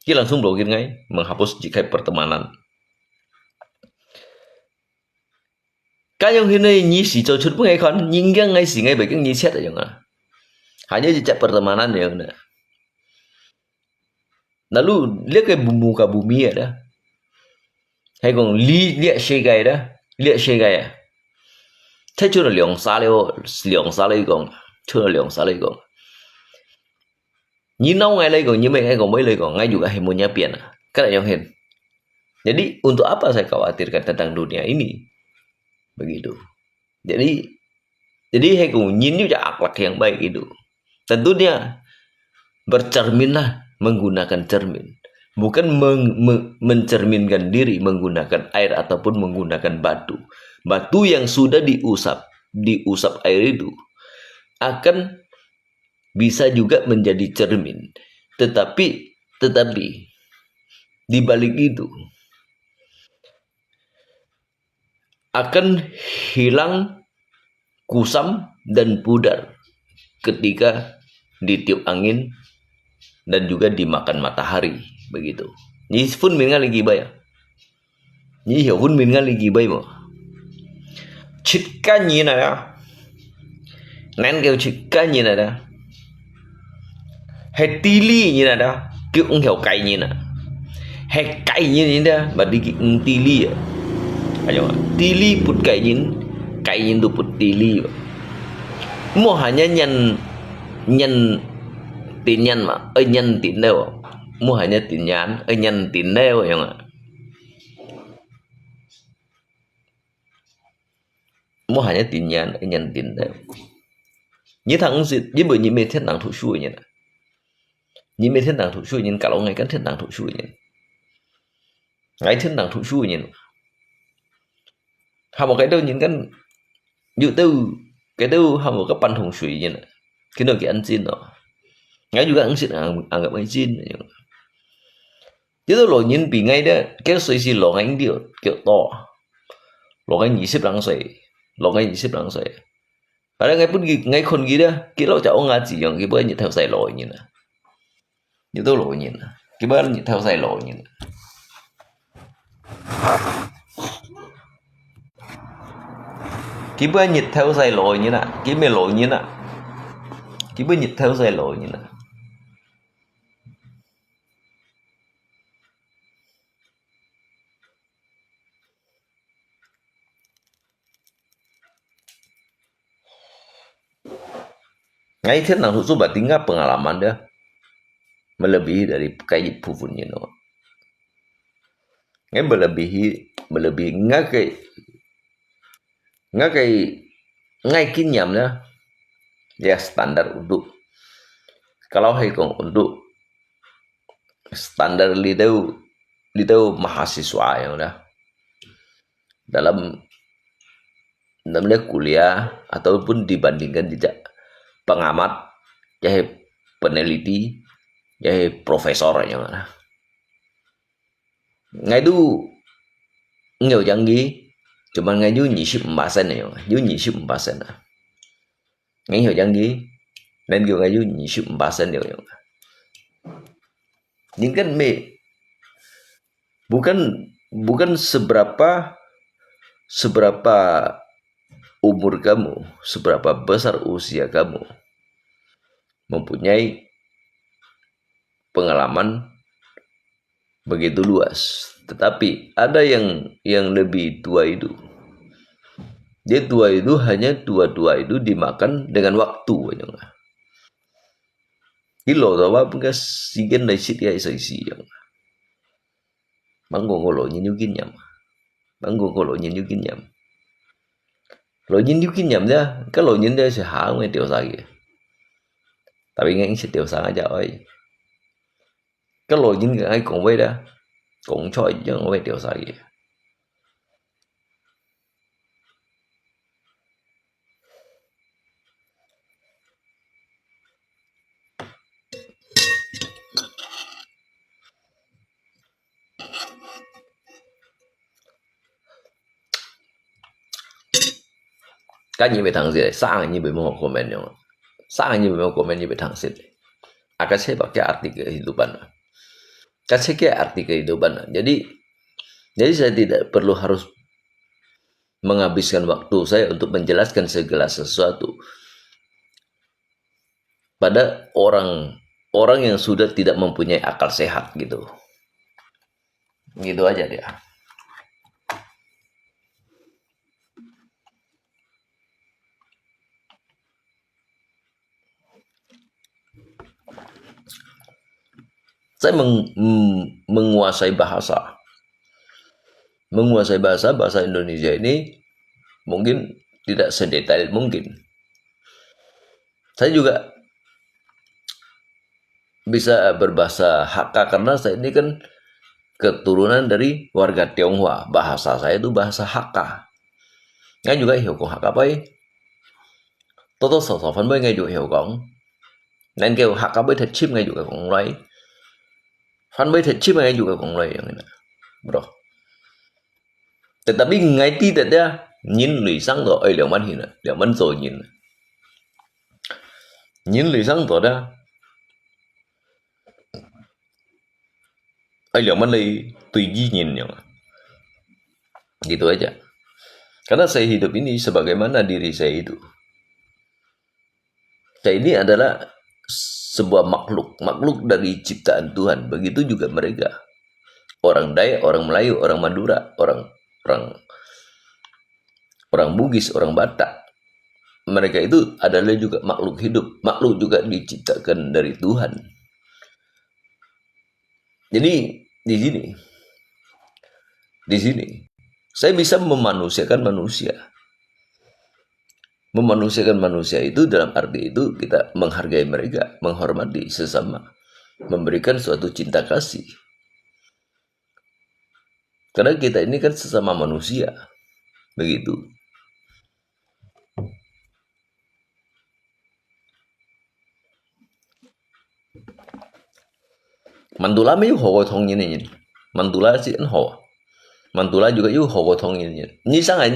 佢langsung blokir ngai, menghapus jikai pertemanan. Kayong hini nyi si cho chut pun ngai kon, nyinggang ngai si ngai baik nyi chat ayong ah. Hanya jejak pertemanan ayong na. Lalu lihat ke muka bumi ada. Hai kong li lihat sekai ada, lihat sekai ah. Saya cuma liang sale, liang sale kong, cuma liang sale kong. Nyi nau ngai lai kong, nyi mai ngai kong, mai lai kong, ngai juga hai munya pian ah. Kada yang hen. Jadi, untuk apa saya khawatirkan tentang dunia ini? Begitu. Jadi, jadi hai kong nyin juga akhlak yang baik itu. Tentunya bercerminlah menggunakan cermin. Bukan meng- me- mencerminkan diri menggunakan air ataupun menggunakan batu. Batu yang sudah diusap, diusap air itu akan bisa juga menjadi cermin. Tetapi, tetapi di balik itu akan hilang kusam dan pudar ketika ditiup angin dan juga dimakan matahari, begitu. Nyi phun min ngali kibai ya. Nyi hiu phun min ngali kibai mo. Chit ka nyi na ya. Nan kêu chit ka nyi na da. Hai tili nyi na da. Kêu ung hiu kai nyi na. Hai kai nyi nyi da, berarti kêu ung tili ya. Ayo, tili put kai nyi, kai nyi tu put tili. Mua hanya nyan, nyan tin nyan ma, ơi nyan tin đâu. Mua hanya tin nyan, ơi nyan tin đâu, ayo. Mua hanya tin nyan, ơi nyan tin đâu. Nyi thang sit, nyi bơ nyi mê thiên đàng thụ shui nyi na. Nyi mê thiên đàng thụ shui nyi, kalau ngai kan thiên đàng thụ shui nyi. Ngai thiên đàng thụ shui nyi. Hàm một cái đâu nyi kan, yu teu, cái đâu hàm một cái pan thùng shui nyi na. Khi nào kì ăn xin đó. Ngai juga ăn xin, ăn, ăn gặp ăn xin. Chứ tôi lỗi nyi bị ngai đó, cái shui si lỗi ngai đi, kiểu to. Lỗi ngai nhị sip lăng shui, lỗi ngai nhị sip lăng shui. Ada ngai pun ngai khôn kì đó, kì lỗi chả ông ngà chỉ yang, kì bơ nhiệt theo sai lỗi nyi na. Nhiệt đâu lỗi nyi na. Kì bơ nhiệt theo sai lỗi nyi na. Kì bơ nhiệt theo sai lỗi nyi na. Kì mê lỗi nyi na. Kì bơ nhiệt theo sai lỗi nyi na. Ngai thiên đàng thụ shui berarti ngai pengalaman dia melebihi dari kai phu pun nyi no. Ngai melebihi, melebihi ngai kai, ngai kai, ngai kinh nghiệm dia, ya standar untuk, kalau hai kong untuk standar litau, litau mahasiswa yang dah dalam, dalam dia kuliah ataupun dibandingkan jejak pengamat, jahe peneliti, jahe profesor yang dah. Ngai tu ngiau janggi, cuman ngai ju nyi sip empat sen yang, ju nyi sip empat sen ah. Ngai hiu jang ki, nên kêu ngai ju nyi sip empat sen yang. Nyi kan mê, bukan, bukan seberapa, seberapa umur kamu, seberapa besar usia kamu, mempunyai pengalaman begitu luas. Tetapi ada yang, yang lebih tua itu. Dia tua itu hanya tua-tua itu dimakan dengan waktu aja. Ki lo to ba pun ka sigen dai sit ya isai si yang. Bang kong ko lo nyin yu kin yam. Bang kong ko lo nyin yu kin yam. Lo nyin yu kin yam ya, ka lo nyin dai si ha ngai teo sa ki. Tapi ngai si teo sa aja oi. Ka lo nyin ka ai kong wei da. Kong choi jang wei teo sa ki. Kan nyi be thang sit, sang nyi be mo comment yong. Sang nyi be mo comment nyi be thang sit. Aka se pakai arti kehidupan. Kasih ke arti kehidupan. Jadi, jadi saya tidak perlu harus menghabiskan waktu saya untuk menjelaskan segala sesuatu pada orang orang yang sudah tidak mempunyai akal sehat gitu. Gitu aja dia. Saya meng, mm, menguasai bahasa. Menguasai bahasa, bahasa Indonesia ini mungkin tidak sedetail mungkin. Saya juga bisa berbahasa Hakka karena saya ini kan keturunan dari warga Tionghoa. Bahasa saya itu bahasa Hakka. Ngai juga hiu kong Hakka bai. Toto soso fan bai ngai juga hiu kong. Nan kêu Hakka bai thật chim ngai juga kong lai. Fan bai thật chim ngai juga kong lai yang ini. Bro. Tetapi ngai ti tết dia, nhìn lý sáng tỏ ai liang man hin, liang man zo nhìn. Nhìn lý sáng tỏ dia, ai liang man lai tùy ý nhìn yang. Gitu aja. Karena saya hidup ini sebagaimana diri saya itu. Dan ini adalah sebuah makhluk, makhluk dari ciptaan Tuhan. Begitu juga mereka. Orang Dayak, orang Melayu, orang Madura, orang orang orang Bugis, orang Batak. Mereka itu adalah juga makhluk hidup, makhluk juga diciptakan dari Tuhan. Jadi di sini, di sini saya bisa memanusiakan manusia. Memanusiakan manusia itu dalam arti itu kita menghargai mereka, menghormati sesama, memberikan suatu cinta kasih. Karena kita ini kan sesama manusia. Begitu. Mantula 沒有好過唐人的人。Mantula 係很好啊。Mantula juga 有好過唐人的人。你想下，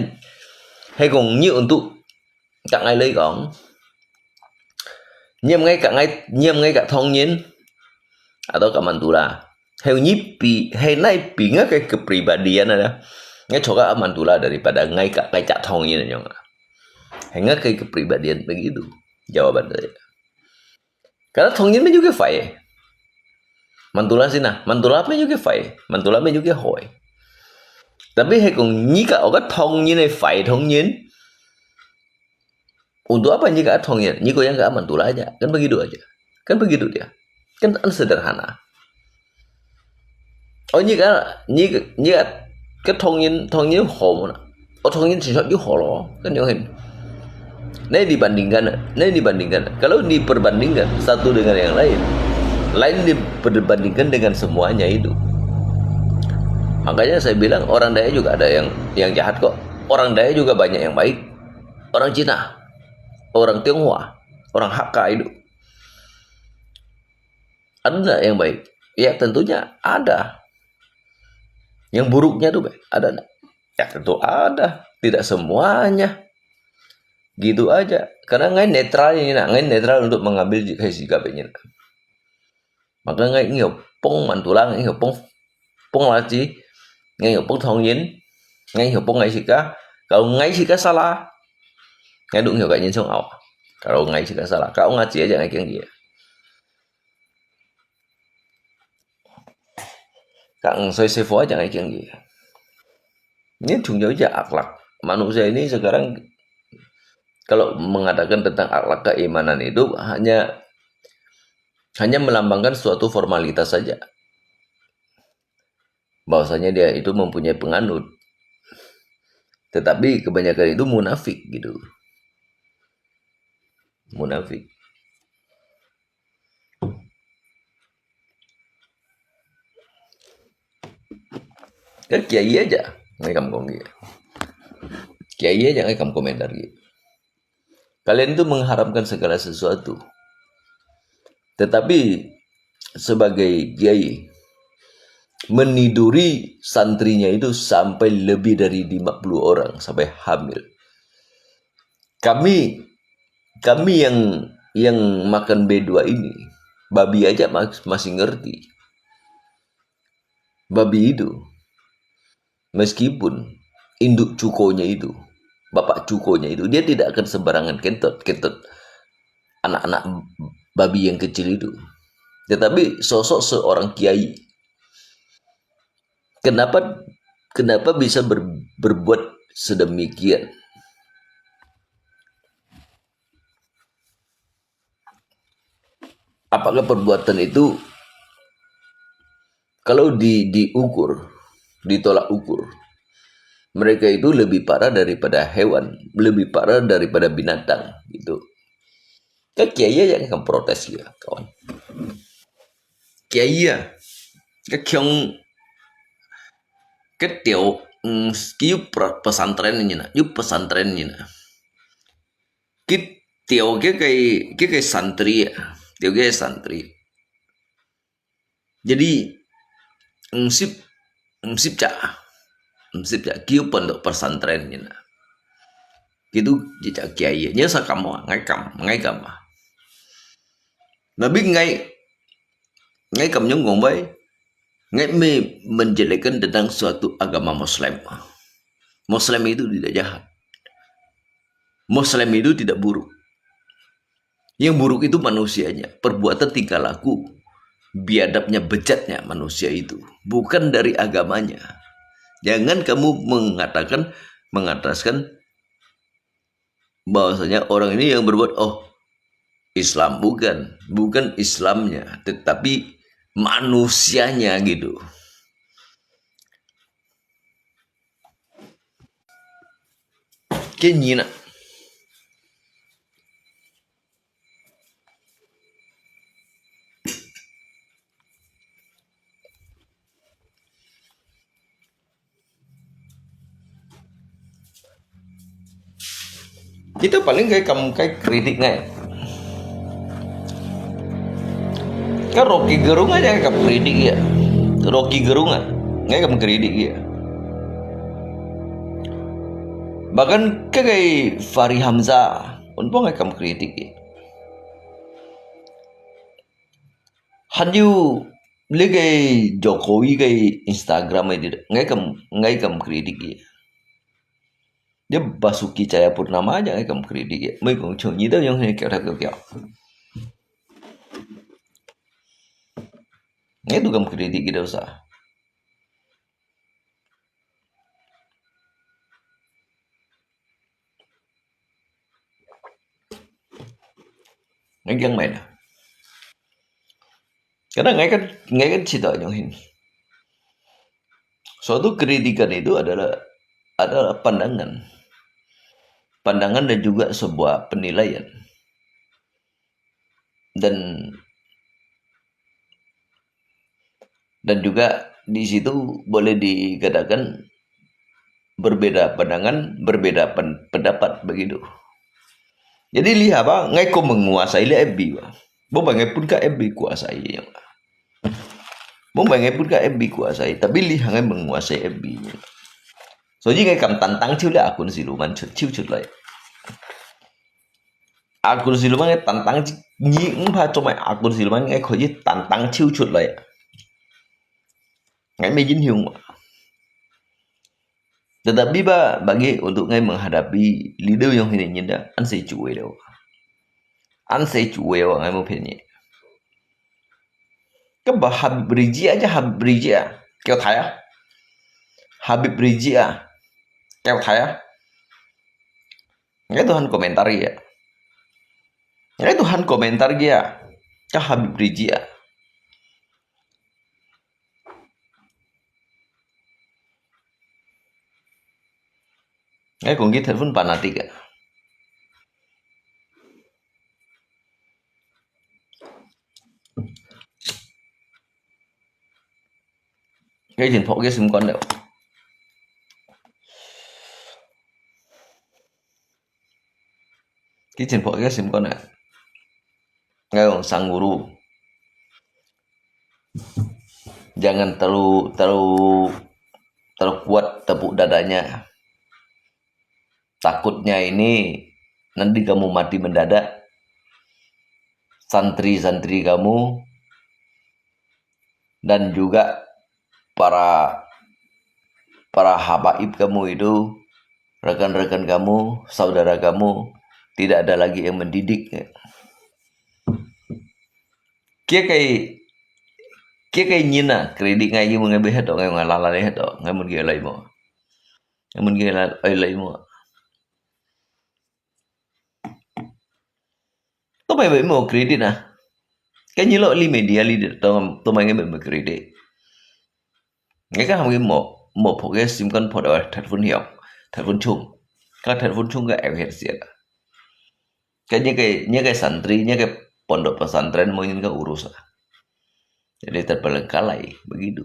係講你 untuk 甲𠊎來講，你毋愛甲𠊎，你毋愛甲唐人，atau甲Mantula。Hay你比，hay你比𠊎个kepribadian啊，𠊎suka Mantula daripada𠊎甲，𠊎甲唐人樣啊。Hay𠊎个kepribadian begitu jawaban saya. Karena 唐人乜有佢壞，Mantula先啊，Mantula乜有佢壞，Mantula乜有佢好。Tapi係講你甲我个唐人係壞唐人，untuk apa你甲唐人？你个樣甲Mantula aja，kan begitu aja，kan begitu dia，kan sederhana。哦，你个，你个，你个，个唐人，唐人好無啦？哦，唐人其實又好咯，kan樣係。Nah dibandingkan, nah dibandingkan. Kalau diperbandingkan satu dengan yang lain, lain diperbandingkan dengan semuanya itu. Makanya saya bilang orang Dayak juga ada yang yang jahat kok. Orang Dayak juga banyak yang baik. Orang Cina, orang Tionghoa, orang Hakka itu. Ada nggak yang baik? Ya tentunya ada. Yang buruknya tuh ada nggak? Ya tentu ada. Tidak semuanya. Gitu aja. Karena ngai netral ini nak, ngai netral untuk mengambil sikap ini nak. Maka ngai ngiu pong Mantula, ngai ngiu pong pong laci, ngai ngiu pong 唐人, ngai ngiu pong ngai sika. Kalau ngai sika salah, ngai duk ngiu ka nyin song au. Kalau ngai sika salah, kalau ngai cia aja ngai kiang dia. Kang soi sefo aja ngai kiang dia. Ini 重要一个 akhlak. Manusia ini sekarang kalau mengatakan tentang akhlak keimanan itu hanya hanya melambangkan suatu formalitas saja. Bahwasanya dia itu mempunyai penganut. Tetapi kebanyakan itu munafik gitu. Munafik. Kan kiai aja, ngai kam kong kiai. Kiai aja ngai kam komentar gitu. Kalian itu mengharapkan segala sesuatu. Tetapi sebagai kiai meniduri santrinya itu sampai lebih dari lima puluh orang sampai hamil. Kami kami yang yang makan B dua ini, babi aja mas- masih ngerti. babi itu, meskipun induk cukonya itu, bapak cukonya itu, dia tidak akan sembarangan kentut, kentut anak-anak babi yang kecil itu. Tetapi sosok seorang kiai, kenapa kenapa bisa ber, berbuat sedemikian? Apakah perbuatan itu kalau di, diukur, ditolak ukur, mereka itu lebih parah daripada hewan, lebih parah daripada binatang gitu. Kan kiai yang akan protes ya, kawan. Kiai ya, kan kiong, kan tiap, mm, kiu pesantren ni na, yu pesantren ni na. Ki tiap ke kai, ke kai santri ya, tiap ke santri. Jadi, msip, msip cak, msip cak kiu pondok pesantren ni na. Kitu cak kiai, nya sa kam, ngai kam, ngai kam. Tapi ngai, ngai kam nyong kong bai, ngai me menjelekkan tentang suatu agama Muslim. Muslim itu tidak jahat. Muslim itu tidak buruk. Yang buruk itu manusianya, perbuatan tingkah laku, biadabnya, bejatnya manusia itu, bukan dari agamanya. Jangan kamu mengatakan, mengataskan bahwasanya orang ini yang berbuat, oh, Islam, bukan, bukan Islamnya, tetapi manusianya gitu. Kenyi nak. Kita paling kai kam kai kritik ngai. Kan Rocky Gerung aja ngai kam kritik ya. Rocky Gerung ah, ngai kam kritik ya. Bahkan kai kai Fahri Hamzah, pun pun ngai kam kritik ya. Hanyu lagi Jokowi kai Instagram itu, ngai kam, ngai kam kritik ya. Dia Basuki Cahayapurnama aja ngai kam kritik ya. Mai kong chung ni dah yang ni kaya kaya. Ngai tu kam kritik kita usah. Ngai yang main. Karena ngai kan, ngai kan cita yang ini. Suatu kritikan itu adalah adalah pandangan. Pandangan dan juga sebuah penilaian. Dan dan juga di situ boleh dikatakan berbeda pandangan, berbeda pen, pendapat begitu. Jadi lihat apa, ngai ko menguasai lihat F B apa. Bukan ngai pun ka F B kuasai yang. Bukan ngai pun ka F B kuasai, tapi lihat ngai menguasai F B. So jadi ngai kam tantang ciu lihat akun siluman ciu ciu lai. Akun siluman ngai tantang ni empat cuma akun siluman ngai kau tantang ciu ciu lai. Ngai mei jin hiung. Tetapi ba bagi untuk ngai menghadapi leader yang ini nyinda, an se cuwe leo. An se cuwe wa ngai mau peni. Kau ba Habib Rizieq aja Habib Rizieq ah. Kau thaya. Habib Rizieq ah. Kau thaya. Ngai Tuhan komentar ya. Ngai Tuhan komentar ya. Kau Habib Rizieq ah. Ngai kong kita pun fanatik ah. Cái chuyện phổ cái sim con đâu. Cái chuyện phổ cái sim con này. Ngai kong sang guru. Jangan terlalu terlalu terlalu kuat tepuk dadanya. Takutnya ini nanti kamu mati mendadak, santri-santri kamu, dan juga para para habaib kamu itu, rekan-rekan kamu, saudara kamu, tidak ada lagi yang mendidik. Kia kai, kia kai nyin na, kredit ngai ki mun ngai bê het to, ngai ngai lala ni het to, ngai mun kia lai mo. Ngai mun kia lai, ai lai mo. Tao mai bê mo kredit na. Kai nyi lo li media li to, tao mai ngai bê mo kredit. Ngai ka ham ki mo, mo phok ke sim kan phok da telephone hiok, telephone chung. Ka telephone chung ka app hiok siat. Ka nyi ke, nyi ke santri, nyi ke pondok pesantren mo nyin ka urus ah. Jadi terbelengkalai begitu.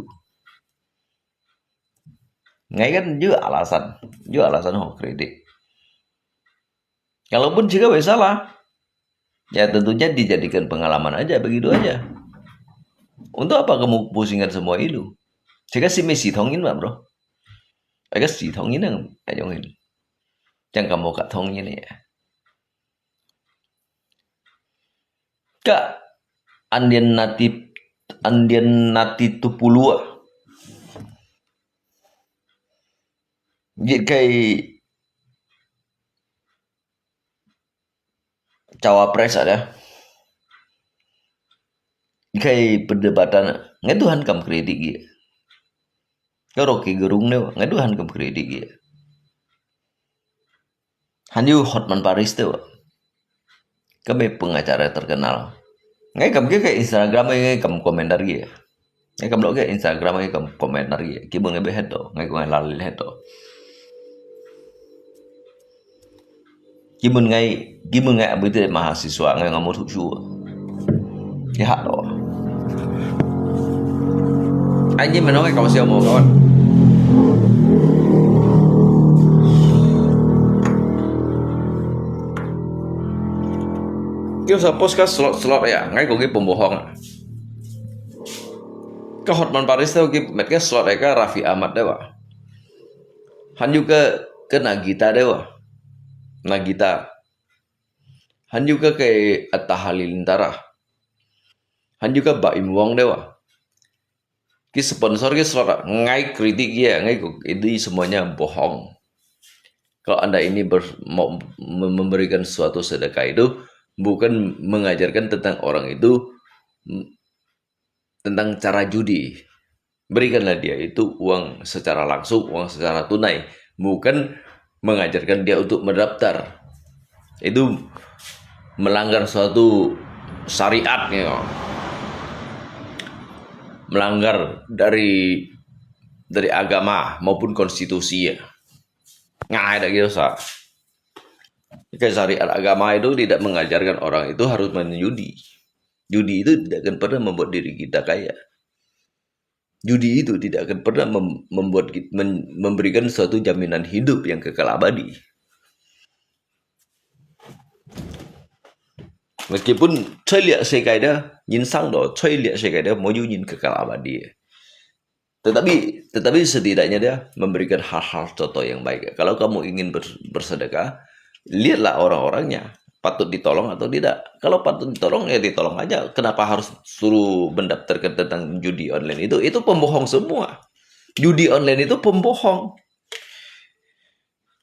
Ngai kan juga alasan, juga alasan ho kredit. Kalaupun jika bersalah, ya tentunya dijadikan pengalaman aja, begitu aja. Untuk apa kamu pusingkan semua itu? Jika si mê si thong in mah, bro. Jika si thong in ang ayong in. Jangan kamu kat thong in ya. Ka andian nati, andian nati tu pulua. Jika cawapres ada. Jika perdebatan, ngai Tuhan kam kredit dia. Kau Rocky Gerung ni, ngai Tuhan kam kredit dia. Hanyu Hotman Paris tu. Kami pengacara terkenal. Ngai kam ke Instagram ngai kam komentar ye. Ngai kam lo ke Instagram ngai kam komentar ye. Ki mun ngai bê het to, ngai ko ngai lal het to. Ki mun ngai, ki mun ngai abis tu mahasiswa ngai ngamut thu chu. Ki hat to. Ai nyi menong ngai kau siau mo kawan. Kyo sa post ka slot slot ya, ngai ko ki pembohong. Ka Hotman Paris tu ki met ke slot ya ka Raffi Ahmad tu ba. Hanyu ke, ke Nagita tu ba. Nagita. Hanyu ke ke Atta Halilintar. Hanyu ke Baim Wong tu ba. Ki sponsor ki slot ngai kredit ya, ngai ko, itu semuanya bohong. Kalau anda ini ber, mau memberikan suatu sedekah itu bukan mengajarkan tentang orang itu tentang cara judi. Berikanlah dia itu uang secara langsung, uang secara tunai, bukan mengajarkan dia untuk mendaftar. Itu melanggar suatu syariat ya. Melanggar dari dari agama maupun konstitusi ya. Ngai ada gitu sa. Syariat agama itu tidak mengajarkan orang itu harus menjudi. Judi itu tidak akan pernah membuat diri kita kaya. Judi itu tidak akan pernah mem, membuat memberikan suatu jaminan hidup yang kekal abadi. Meskipun 在這世界的人生咯，在這世界的無有人 kekal abadi. Tetapi, tetapi setidaknya dia memberikan hal-hal contoh yang baik. Kalau kamu ingin bersedekah, lihatlah orang-orangnya patut ditolong atau tidak. Kalau patut ditolong, ya ditolong aja. Kenapa harus suruh mendaftarkan tentang judi online itu? Itu pembohong semua. Judi online itu pembohong.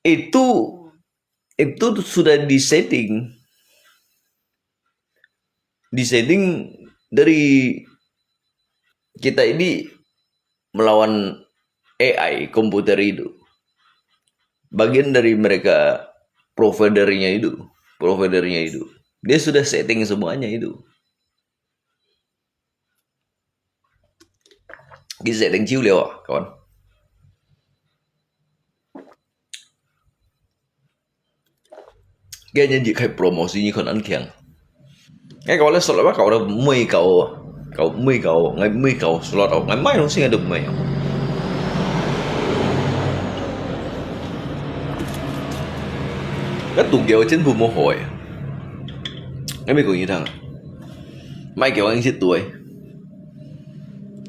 Itu itu sudah di-setting. Di-setting dari kita ini melawan A I komputer itu. Bagian dari mereka providernya itu, providernya itu. Dia sudah setting semuanya itu. Ki setting chiu liao ah, kawan. Kaya nyan jik khai promosi ni kon an kiang. Ngai kau le slot apa kau le mui kau, kau mui kau, ngai mui kau slot au, ngai mai nong sing ada mui. Kau tu kau chen bu mo hoi. Ngai mai kau ni thang. Mai kau ang sit tuai.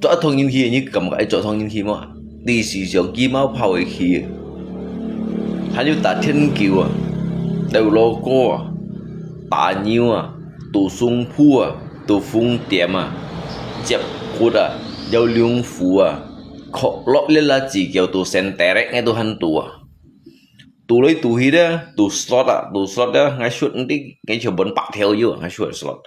做一通人去，你感覺愛做一通人去無？你是像雞毛泡的去，還有打天狗啊，鬥老哥啊，打牛啊，賭松鋪啊，賭風店啊，接骨啊，搖龍虎啊， kok lok lela 只叫 tu senterek ngai tu han tu ah. Tu lui tu hi dah, tu slot ah, tu slot dah, ngai shoot nanti, ngai cuman pak theo ju, ngai shoot slot.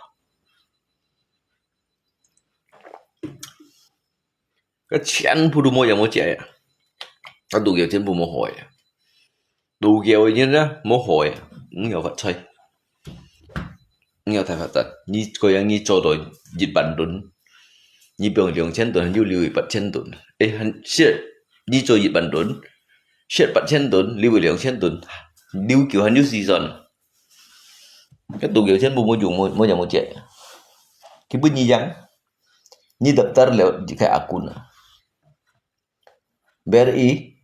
Cái 全部都無影無跡啊。啊，tu叫全部無害啊。 Tu叫个人呢，無害啊，毋曉發財，毋曉大發達。你个人你做到一萬噸，你放兩千噸，又留一八千噸。誒，還是你做一萬噸，食八千噸，留兩千噸，留夠還有時間。該 tu叫全部無用，無，無影無跡。佢分你影，你daftar了，你開akun啊。 B R I,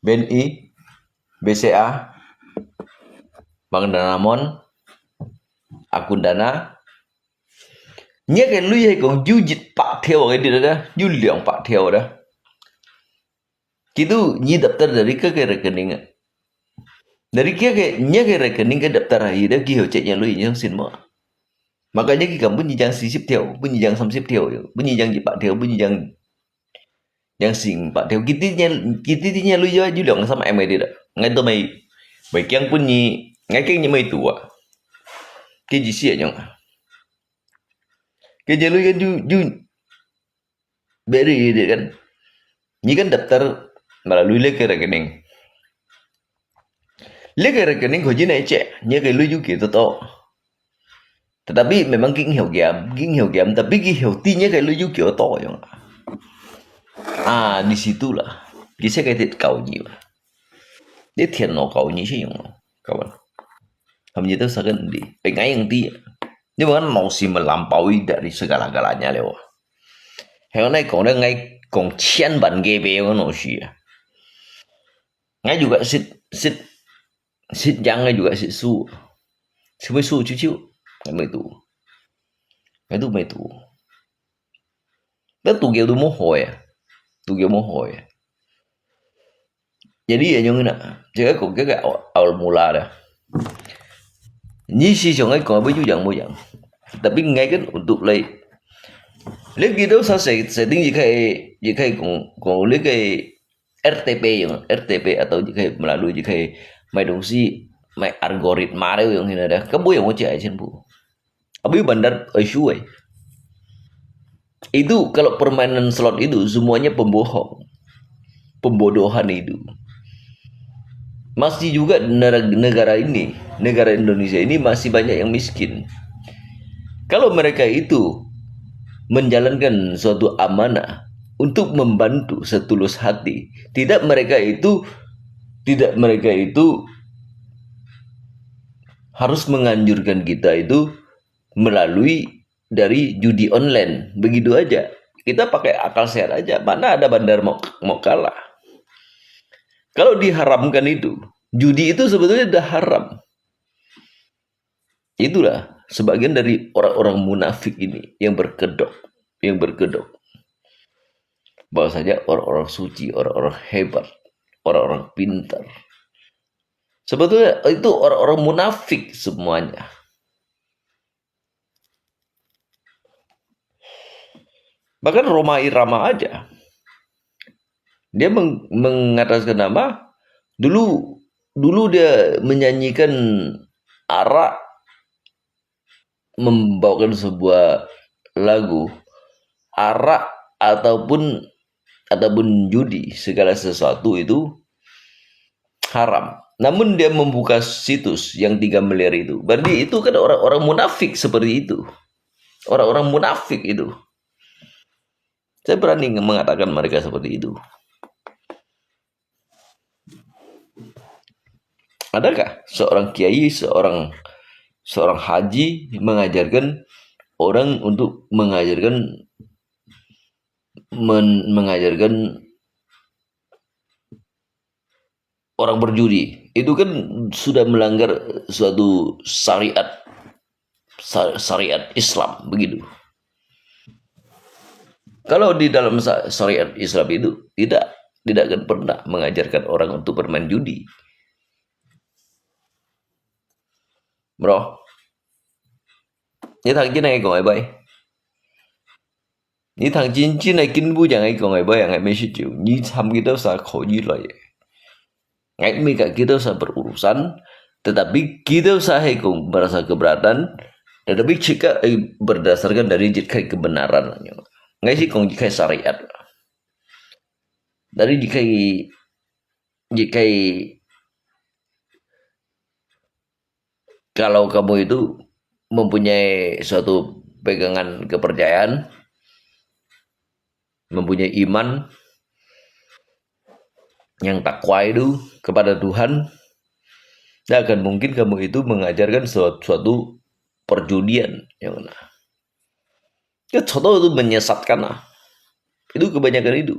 B N I, B C A, Bank Danamon, akun Dana. 你个鐳係講有一百條个，你知道？有兩百條个。佢都你daftar dari 个个rekening啊。Dari 个个，你个rekening个daftar啊，佢都幾好接你鐳，你相信無？Makanya佢敢分你影四十條，分你影三十條，分你影一百條，分你影 yang sing pa. Teo kiti nya, kiti ti nya lui yo, yu liang sama M I D da. Ngai tu mai, mai kiang pun ni, ngai kiang ni mai tua. Ke ji sia nyong. Ke je lui kan yu, yu, beri dia kan. Ni kan daftar melalui leke rekening. Leke rekening ko ji nai che, ni ke lui yu ke to to. Tetapi memang ging hiu giam, ging hiu giam, tapi ging hiu ti nya kai lu yu kio to yong. Ah, di situlah. Di saya kai tit kau ji. Di tian no kau ji si yong. Kawan. Kamu ji tu sakan di. Pengai yang ti. Ni bukan mau si melampaui dari segala-galanya leo. Heo nai kong deh ngai kong cian ban ge be yong no si. Ngai juga sit, sit, sit jang ngai juga sit su. Sit mai su ciu ciu. Ngai mai tu. Ngai tu mai tu. Ngai tu kêu tu mo hoi. Tu kêu mo hoi. Jadi ya nyong na. Jadi kong kêu awal mula dah. Ni si siang ngai kong apa ju jang mo jang. Tapi ngai kan untuk lai. Lagi tu sa setting ji kai, ji kai kong, kong lai kai R T P yong, R T P atau ji kai melalui ji kai mai dongsi, mai algoritma deh yong hina dah. Kabu yang mo cai cen bu. Abi bandar ai shu ai. Itu kalau permainan slot itu semuanya pembohong. Pembodohan itu. Masih juga nera-, negara ini, negara Indonesia ini masih banyak yang miskin. Kalau mereka itu menjalankan suatu amanah untuk membantu setulus hati, tidak mereka itu, tidak mereka itu harus menganjurkan kita itu melalui dari judi online. Begitu aja. Kita pakai akal sehat aja. Mana ada bandar mau, mau kalah. Kalau diharamkan itu, judi itu sebetulnya dah haram. Itulah sebagian dari orang-orang munafik ini yang berkedok, yang berkedok. Bahwasanya orang-orang suci, orang-orang hebat, orang-orang pintar. Sebetulnya itu orang-orang munafik semuanya. Bahkan Rhoma Irama aja. Dia meng-, mengataskan nama, dulu, dulu dia menyanyikan arak, membawakan sebuah lagu, arak ataupun, ataupun judi, segala sesuatu itu haram. Namun dia membuka situs yang tiga miliar itu. Berarti itu kan orang-orang munafik seperti itu. Orang-orang munafik itu. Saya berani mengatakan mereka seperti itu. Adakah seorang kiai, seorang, seorang haji mengajarkan orang untuk mengajarkan, men-, mengajarkan orang berjudi? Itu kan sudah melanggar suatu syariat, syar-, syariat Islam, begitu. Kalau di dalam sa-, syariat Islam itu tidak, tidak akan pernah mengajarkan orang untuk bermain judi. Bro. Ni thang kina ko bye bye. 你聽真正个根本yang ngai講个，無yang ngai message，你參佢兜儕可以來个。Ngai mika kita usah berurusan, tetapi kita usah hai kong merasa keberatan, tetapi jika, eh, berdasarkan dari jit khai kebenaran. Ngai si kong jit khai syariat. Dari jit khai, jit khai, kalau kamu itu mempunyai suatu pegangan kepercayaan, mempunyai iman yang takwa itu kepada Tuhan, tidak akan mungkin kamu itu mengajarkan suatu, suatu perjudian. Yang mana? Ya, contoh itu menyesatkan lah. Itu kebanyakan itu.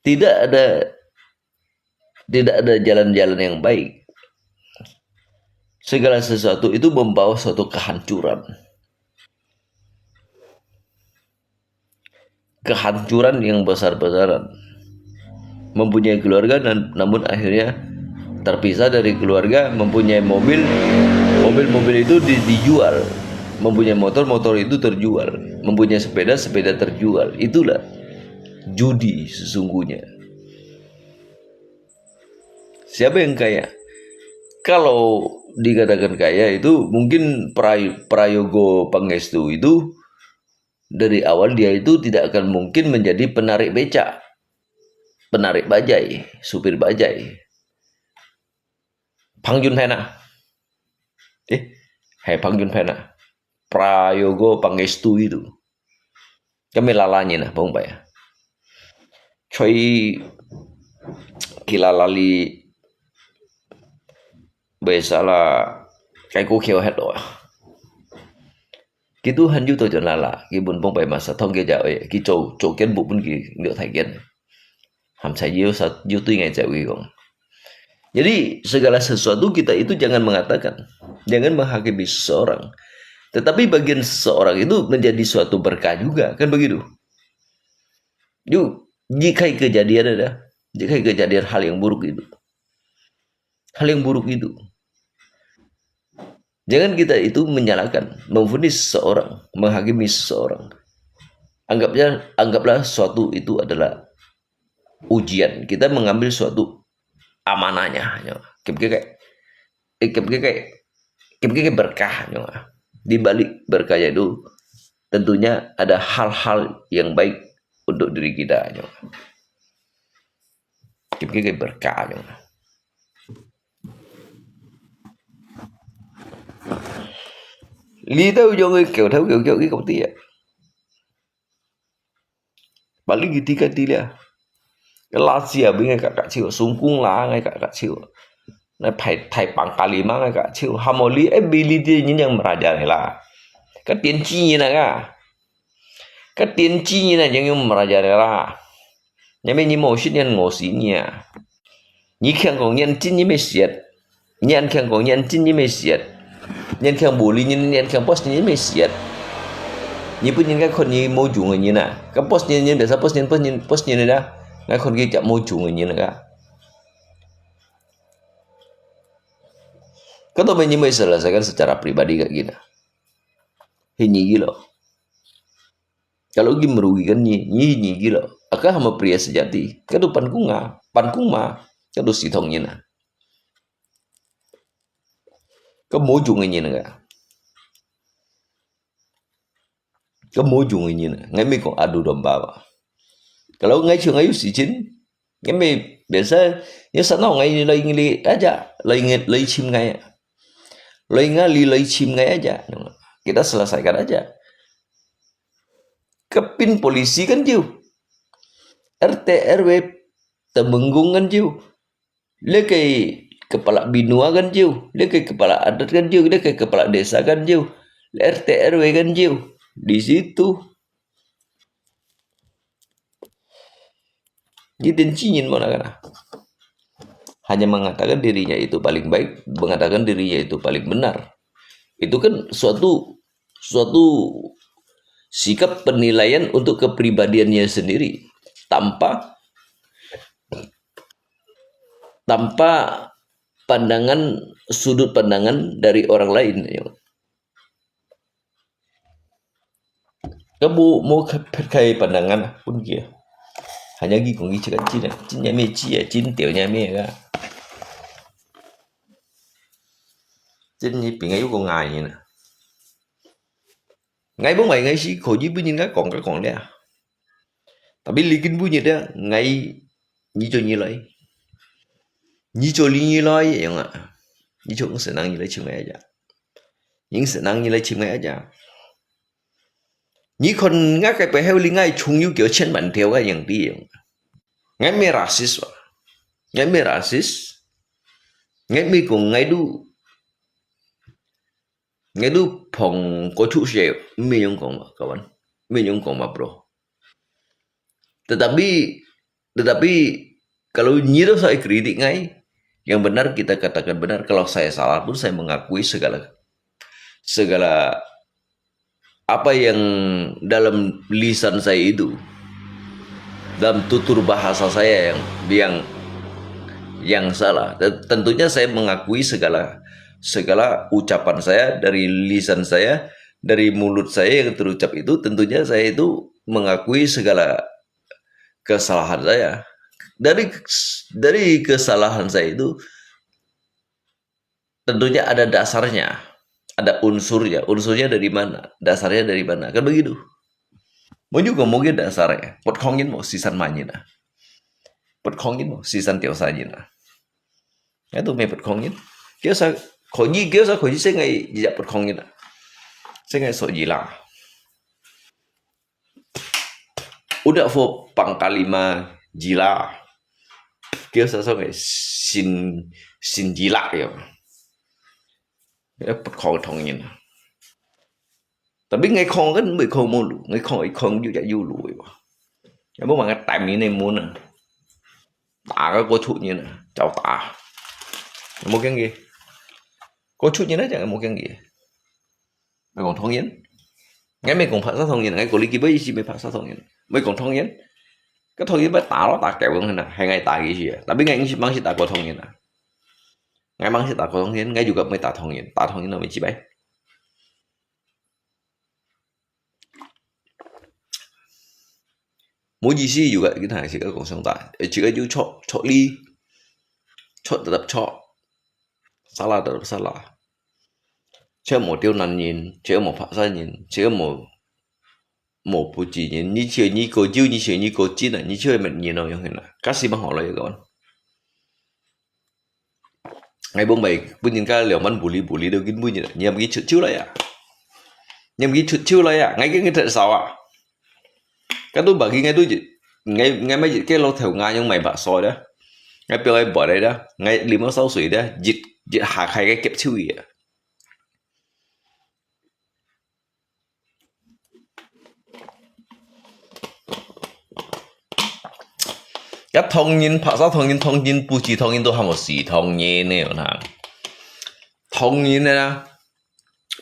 Tidak ada, tidak ada jalan-jalan yang baik. Segala sesuatu itu membawa suatu kehancuran. Kehancuran yang besar-besaran. Mempunyai keluarga dan namun akhirnya terpisah dari keluarga, mempunyai mobil, mobil-mobil itu di-, dijual. Mempunyai motor, motor itu terjual. Mempunyai sepeda, sepeda terjual. Itulah judi sesungguhnya. Siapa yang kaya? Kalau dikatakan kaya itu, mungkin pray-, prayogo pangestu itu dari awal dia itu tidak akan mungkin menjadi penarik becak, penarik bajai, supir bajai. Phang Yun Phen ah. Eh, hai Phang Yun Phen ah. Prayogo pangestu itu. Kami lala nyi na, bông bai. Choi kilala li bai sala kai ku khiu het lo. Kitu han yu to jon lala, ki bun bông bai masa thong ke ja oi, ki cho, cho ken bu bun ki nyo thai ken. Ham sai yu sa, yu tui ngai zai wi gong. Jadi, segala sesuatu kita itu jangan mengatakan, jangan menghakimi seseorang. Tetapi bagian seseorang itu menjadi suatu berkah juga, kan begitu? Yu, jika kejadian ada, jika kejadian hal yang buruk itu. Hal yang buruk itu. Jangan kita itu menyalahkan, memvonis seseorang, menghakimi seseorang. Anggapnya, anggaplah suatu itu adalah ujian. Kita mengambil suatu amanahnya. Ya. Kep-kep-kep. Eh, kep-kep-kep. Kep-kep-kep berkah. Ya. Di balik berkahnya itu, tentunya ada hal-hal yang baik untuk diri kita. Ya. Kep-kep-kep berkah. Ya. Li tau yong ke kêu thau kêu kêu cái công ty à. Balik cái đi cái đi lia. Cái lá xìa bên ngay cả cả chiều, sung cung lá ngay cả cả chiều. Nó phải thay bằng cả lì mang ngay cả chiều. Hàm một lý ép bi lý đi những yang meraja này là. Cái tiến chi như này à. Cái tiến chi như này những yang meraja này là. Nhà mình như một sinh nhân ngộ sĩ nhỉ. Nyi khiang kong nyan chin nyi me siat. Nyan khiang kong nyan chin nyi me siat. Nyan khiang bù li nyin nyan khiang pos nyi me siat. Nyi pun nyin kai khon nyi mo jung nyi na. Ka pos nyin nyin biasa pos nyin pos nyin pos nyin da. Ngai khon ki chak mo jung nyi na ka. Ka to me nyi me selesaikan secara pribadi ka gina. Hi nyi gilo. Kalau gi merugikan nyi, nyi, nyi gilo. Aka hama pria sejati. Kadu pan kunga, pan kuma. Kadu sithong nyi na. Ka mojung nyi na ka. Ka mojung nyi na. Ngai mi kong adu domba ba. Kalau ngai chung ayu sichin, ngai mi biasa, ya sana ngai lai ngili aja, lai ngi-, lai chim ngai. Lai ngali lai chim ngai aja. Kita selesaikan aja. Kepin polisi kan jiu. R T R W Temenggung kan jiu. Lekai kepala binua kan jiu. Lekai kepala adat kan jiu. Lekai kepala desa kan jiu. R T R W kan jiu. Di situ. Di tenci nyin mana kana. Hanya mengatakan dirinya itu paling baik, mengatakan dirinya itu paling benar. Itu kan suatu suatu sikap penilaian untuk kepribadiannya sendiri tanpa tanpa pandangan sudut pandangan dari orang lain. 該無，無開，撇開pandangan啊，分佢。Hanya佢講佢自家真啊，真也咩知啊，真掉也咩啊。真你邊个有個ngayon啊？Ngai無ngai，ngai係可以分人家講个講了。Tapi你根本你的ngai，你做你來，你做你你來樣啊，你做senang你來尋ngai aja，你senang你來尋ngai aja。你看ngai个背後你ngai仲有幾千萬條个樣子樣。Ngai無rasis啊，ngai無rasis，ngai無講ngai都，ngai都捧過出去，毋係樣講嘛，kawan，毋係樣講嘛，bro。Tetapi, tetapi kalau nyi tu saya kritik ngai, yang benar kita katakan benar. Kalau saya salah pun saya mengakui segala segala apa yang dalam lisan saya itu, dalam tutur bahasa saya yang yang yang salah. Dan tentunya saya mengakui segala segala ucapan saya dari lisan saya, dari mulut saya yang terucap itu, tentunya saya itu mengakui segala kesalahan saya. Dari dari kesalahan saya itu tentunya ada dasarnya, ada unsurnya. Unsurnya dari mana? Dasarnya dari mana? Kan begitu. Menunjukkan mungkin dasarnya. Put kongin mo sisan manyin ah. Put kongin mo sisan tiao sanyin ah. Itu me put kongin. Kaya sa koji, kaya sa koji sengai jijak put kongin ah. Sengai so jila. Udah fo pangkalima jila. Kaya sa so ngai sin sin jila yo. Ya put kong thongin. Tapi ngai kong kan mui kong mulu, ngai kong kong yu ya yu lu yo. Ya mo mang ngai tai mi ne mo na. Ta ka ko chu ni na, chao ta. Mo keng ge. Ko chu ni na chang mo keng ge. Mui kong thongin. Ngai mui kong phasa thongin, ngai ko li ki bai si mui phasa thongin. Mui kong thongin. Ka thongin bai ta lo ta keo na, hai ngai ta ki si. Tapi ngai si mang si ta ko thongin na. Ngai mang si ta ko thongin, ngai juga mui ta thongin, ta thongin na mui chi bai. Mo ji si juga kita hai si ka kong song ta. Eh, juga ju chok chok li. Chok tetap chok. Salah tetap salah. Chok mo tiao nan yin, chok mo phasa yin, chok mo mo puji yin, ni chok ni ko ju, ni chok ni ko jin ah, ni chok met yin lo yang hin ah. Kasi mang ho lo ya kawan. Ngai bông bai pun yin ka liao man buli buli do kin pun yin. Ngiam ki chut chiu lai ya. Ngiam ki chut chiu lai ya. Ngai keng ki thet sao ah. Ka tu bagi ngai tu jit. Ngai ngai mai jit ke lo thèo ngai yang mai ba so da. Ngai piao ngai bot da. Ngai lim lo sao sui da. Jit jit ha khai ke kep chiu ya. Ka thongin, phasa thongin, thongin, puji thongin, to hamo si thongin ne, na. Thongin ne na,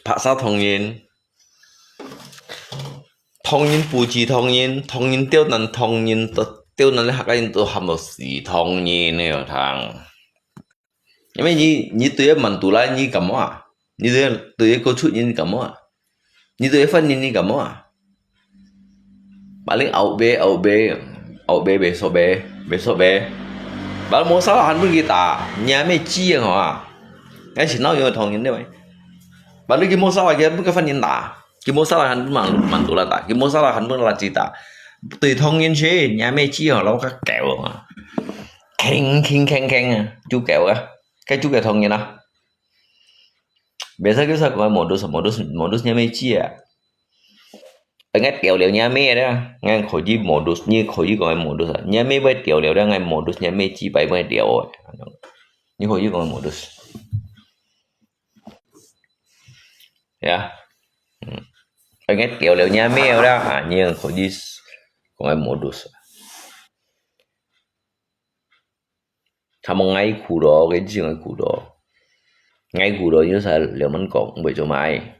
phasa thongin. Thongin, puji thongin, thongin, tiao nan thongin, to, tiao nan le hakain to hamo si thongin ne, thang. 因為你，你對个曼都拉你感冒啊？你對个，對个過出你感冒啊？你對个反應你感冒啊？Paling au be, au be, au be besok be, besok be. Baru mo salah han pun kita, nyame ciang ha. Kan si nau yo thong ni wei. Baru ki mo salah ki pun ka fan ni ta. Ki mo salah han pun mang mang tu la ta. Ki mo salah han pun la ci ta. Tui thong ni si nyame ciang lo ka keo ha. Keng keng keng keng, ju keo ka. Ka ju keo thong ni na. Biasa kita sa ko modus, modus, modus nyame ciang. Ngai tiao liao nyame da, ngai kho ji modus, ni kho ji ko modus. Nyame bai tiao liao da, ngai modus nyame ci bai bai tiao. Ni kho ji ko modus. Ya. Hmm. Ngai tiao liao nyame da, ah, ni kho ji ko modus. Tha mo ngai khu do, ke ji ngai khu do. Ngai khu do, yo sa liao man kong, bai jo mai.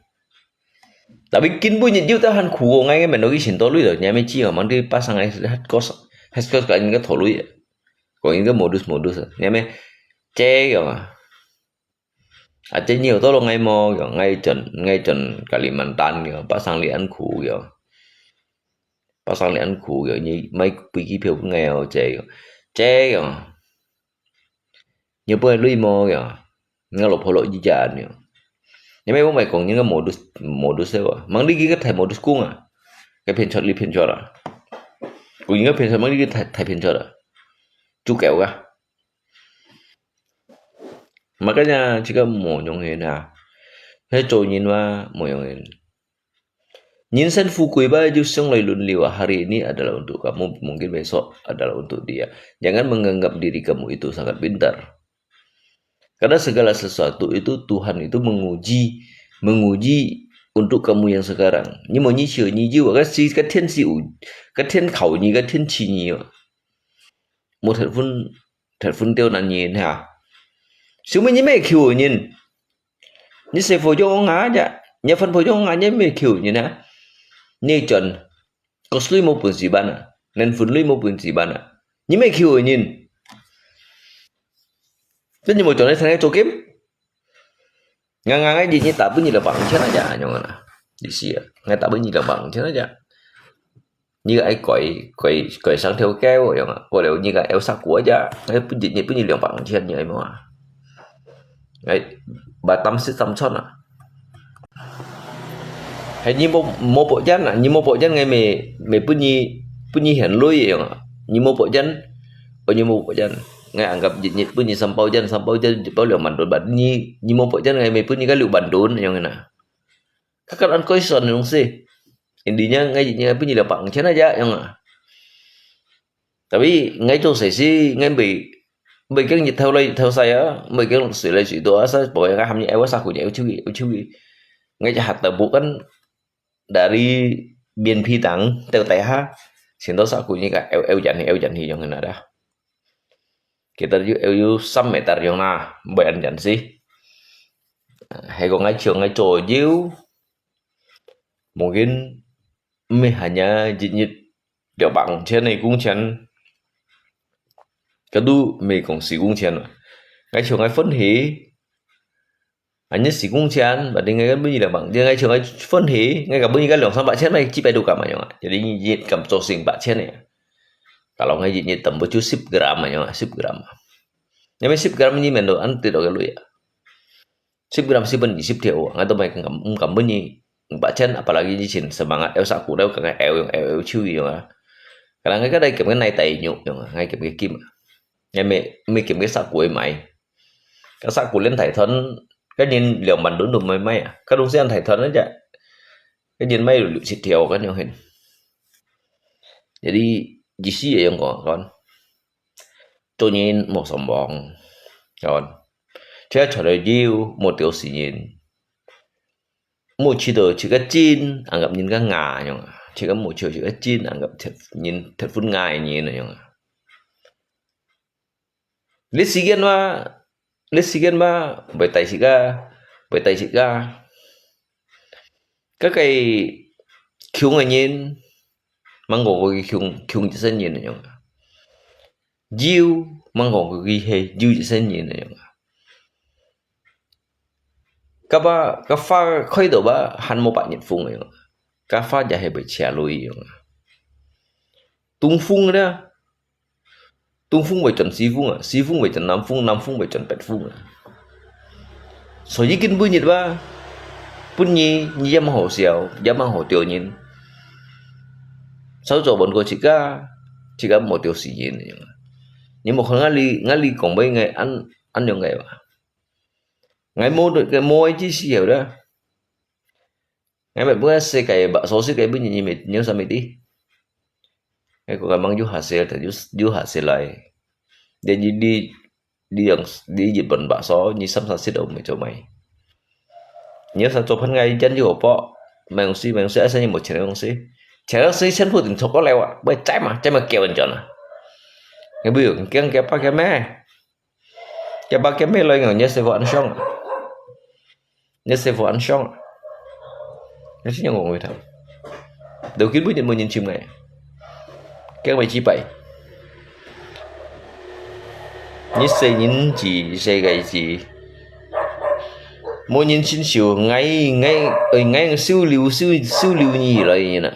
Tapi kin bu ni ju ta han khu ngai ngai men do ki sin to lui do, nyame ci mang ti pasang ngai hat kos, hat kos ka ni ka to lui. Ko ni ka modus modus, nyame ce yo. Aja nhiều to lo ngai mo, yo, ngai chon, ngai chon Kalimantan, yo, pasang li an khu, yo. 巴生連苦个，你買飛機票分𠊎哦，這个，這个，你有分𠊎鐳無个？𠊎老婆落一隻个，你莫講人个modus modus啊，望你个大modus工啊，个騙出你騙出啦，講人个騙出，望你个大大騙出啦，足夠个。 Makanya cakap無用个啊，係做人話無用个。人生富貴吧，就相來輪流啊。Hari ini adalah untuk kamu, mungkin besok adalah untuk dia. Jangan menganggap diri kamu itu sangat pintar. Karena segala sesuatu itu Tuhan itu menguji, menguji untuk kamu yang sekarang. 你無你就你就，該是該天時有，該天考你，該天氣你哦。無忒分忒分刁難人哈。小妹你莫求人，你食火中啊呀，你飯火中啊，你莫求人啊。你賺，個水無本事辦啊，連分類無本事辦啊，你莫求人。真你無賺，你才做game。 Ngan ngan ngai日日打分你兩百五千aja，樣啊。意思啊，ngai打分你兩百五千aja。你个愛改改改成條狗樣啊，過了你个愛殺過aja，ngai分日日分你兩百五千，你愛無啊？Ngai batam sit samson啊。Hai你無無保障啊，你無保障，ngai咪咪分你分你現鐳樣啊，你無保障，哦你無保障。Ngai anggap日日分你三包錢，三包錢一包兩萬多baht，你你無保障，ngai咪分你个六萬多樣啊。Kakal an kau iso nung si. Intinya ngai ngai pun nyi lapang macam aja yang ah. Tapi ngai tu sesi ngai bai bai keng nyit thau lai thau sai ah, bai keng sui lai sui tu asa pokoknya ngai ham nyi ewa saku nyi ewa chui ewa chui. Ngai jahat ta bukan dari bien pitang teu tai ha. Sinto saku nyi ka ewa ewa jan hi ewa jan hi yang ngai dah. Kita yu yu sam meter yang na, bai an jan si. Hai ko ngai chiu ngai cho yu. Mungkin mi hanya jit nyit yu bang chen nei kung chen. Kadu mi kong si kung chen. Ngai chiu ngai phun hi. Anh nhất sĩ cũng chán, và đi ngay cái bữa gì là bằng, đi ngay trường ngay phân hỉ, ngay cả bữa gì cái lượng sản phẩm chén này chỉ phải đủ cả mà nhung à. Jadi nhiệt cầm cho sinh bạc chén này. Kalau ngay nhiệt nhiệt tầm bữa chú sip gram mà nhung à, sip gram. Nhà mình sip gram như mình đồ ăn từ đó cái lui à. Sip gram sip bân sip triệu, ngay tụi mày cầm, cầm bữa gì, bạc chén, apalagi di sini semangat, eo saku, eo kang, eo yang, eo, eo chiu yang à. Kalau ngay cái đây kiểm cái này tài nhục yang à, ngay kiểm cái kim à. Ngay mày, mày kiểm cái saku ấy mày. Cái xã của Liên Thái Thuần, cái nhìn liều mắn đốn đùm mày mày à. Cái đúng xem Thái Thuần đó chả. Cái nhìn mày lụi xịt thiểu cái nhau hình. Jadi, di si yang có con. Cho nhìn một sòng bóng. Con. Chứ trả lời diu, một tiểu sĩ nhìn. Một chỉ đồ chỉ cái chín, ăn gặp nhìn cái ngà nhau. Chỉ có một chiều chỉ cái chín, ăn gặp thật, nhìn thật phút ngài nhìn nhau. Lết sĩ kiến mà, lết sĩ kiến mà, bai tai sĩ ka, bai tai sĩ ka. Các cái khiung cái nhìn, mang ngô cái khiung, khiung chỉ sân nhìn này nhung. Diu, mang ngô cái hay, diu chỉ sân nhìn này nhung. Cái ba, cái pha khơi đầu ba, hàn mô bạc nhiệt phung này nhung. Cái pha giá hay bai chia lui nhung. Tung phung đó, Tung phung bai chọn Sip phung à, Sip phung bai chọn Nam phung, Nam phung bai chọn Pet phung à. Soi yi kin bui nyit ba, pun nyi, nyi yam hổ siêu, yam hổ tiểu nyin. Sau cho bọn cô chỉ cả, chỉ cả một tiểu sĩ nyin. Nyi một con ngã li, ngã li kong bai ngai ăn, ăn yung ngai ba. Ngai mô, ngai mô ai chi siêu đó. Ngai bai bua se kai ba so se kai bu nyi nyi me nyi sa me ti. Ngai ko ka mang yu ha se ta yu yu ha se lai. Dia nyi di di yang di Nhật Bản ba so nyi sam sa sit au me cho mai. Nyi sa cho phan ngai jan yu po. Mai ong si mai ong si asa nyi mo chen ong si. Chen ong si chen pu tin cho ko lai wa. Bai chai ma chai ma kêu an chọn à. Ngai bu yu kiang kia pa kia me. Kia ba kia me lai ngau nyi se fu an shong. Nyi se fu an shong. Nyi si nyang ngong wei tham. Đầu kin bu nyin mo nyin chim ngai. Kia mai chi pai. Nyi se nyin chi se gai chi. Mo nyin chin siu ngai ngai oi ngai siu liu siu siu liu nyi lai nyi na.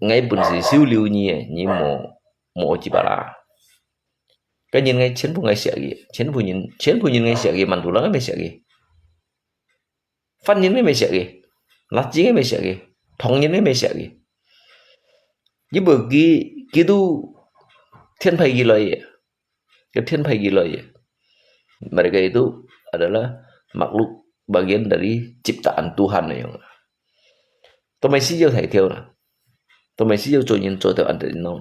，𠊎本事收留你个，你莫，莫嘰巴啦。該人𠊎全部𠊎惜个，全部人，全部人𠊎惜个，滿肚人𠊎乜惜个。犯人𠊎乜惜个，垃圾𠊎乜惜个，唐人𠊎乜惜个。因為佢，佢都天派佢來个。 Ke天派佢來个。Mereka itu adalah makhluk bagian dari ciptaan Tuhan yang. Tumai sijau thai thiau na. Tumai sijau cho nyin cho thiau an tadi nau.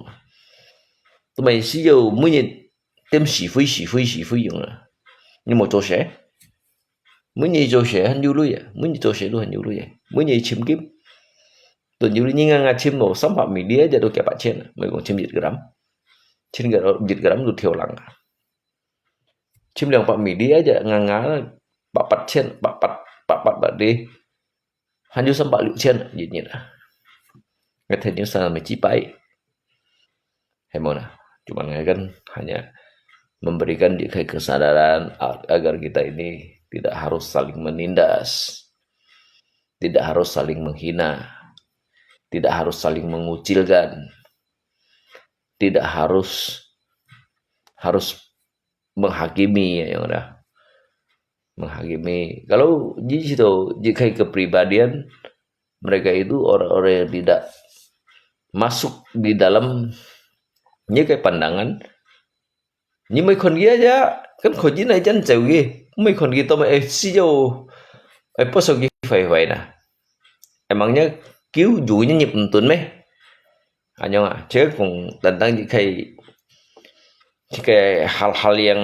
Tumai sijau munyi tem si fui si fui si fui yang na. Ni mo cho se. Munyi cho se han yu lui ya. Munyi cho se lu han yu lui ya. Munyi chim kim. Tun yu lui ni nga nga chim mo sampa mi dia ja do kia pa chen. Mai kong chim jit gram. Chim gram jit gram lu thiau lang. Chim liang pa mi dia ja nga nga pa pat chen pa pat pa pat ba di. Han yu sampa liu chen jit nyit. Ngai ten yu sana mai chi pai. Hei mo na. Cuman ngai kan hanya memberikan di kai kesadaran a-, agar kita ini tidak harus saling menindas, tidak harus saling menghina, tidak harus saling mengucilkan, tidak harus, harus menghakimi ya, yang ada. Menghakimi. Kalau di situ, di kai kepribadian, mereka itu orang-orang yang tidak masuk di dalam ni kai pandangan. Ni mai khon dia ja, kan khon ji nai jan jauh ge. Mai khon ge to mai eh si jauh. Eh, pasal ge fai fai na. Emangnya kiu ju ni nyip ntun meh. Anyong ah, cek kong tentang di kai, di kai hal-hal yang,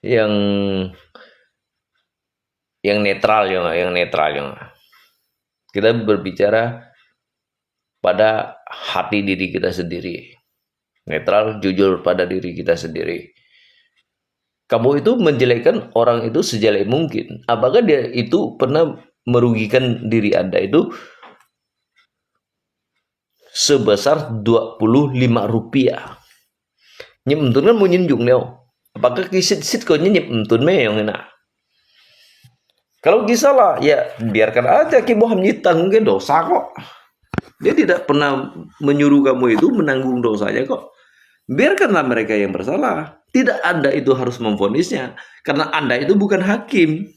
yang, yang netral yang, yang netral yang. Kita berbicara pada hati diri kita sendiri. Netral, jujur pada diri kita sendiri. Kamu itu menjelekkan orang itu sejelek mungkin. Apakah dia itu pernah merugikan diri Anda itu sebesar dua puluh lima rupiah? Nyip ntun kan mu nyin jung liao. Apakah ki sit sit ko nyip ntun me yang na? Kalau ki salah, ya biarkan aja ki Muhammad ni tanggung ke dosa kok. Dia tidak pernah menyuruh kamu itu menanggung dosanya kok. Biarkanlah mereka yang bersalah. Tidak Anda itu harus memvonisnya. Karena Anda itu bukan hakim.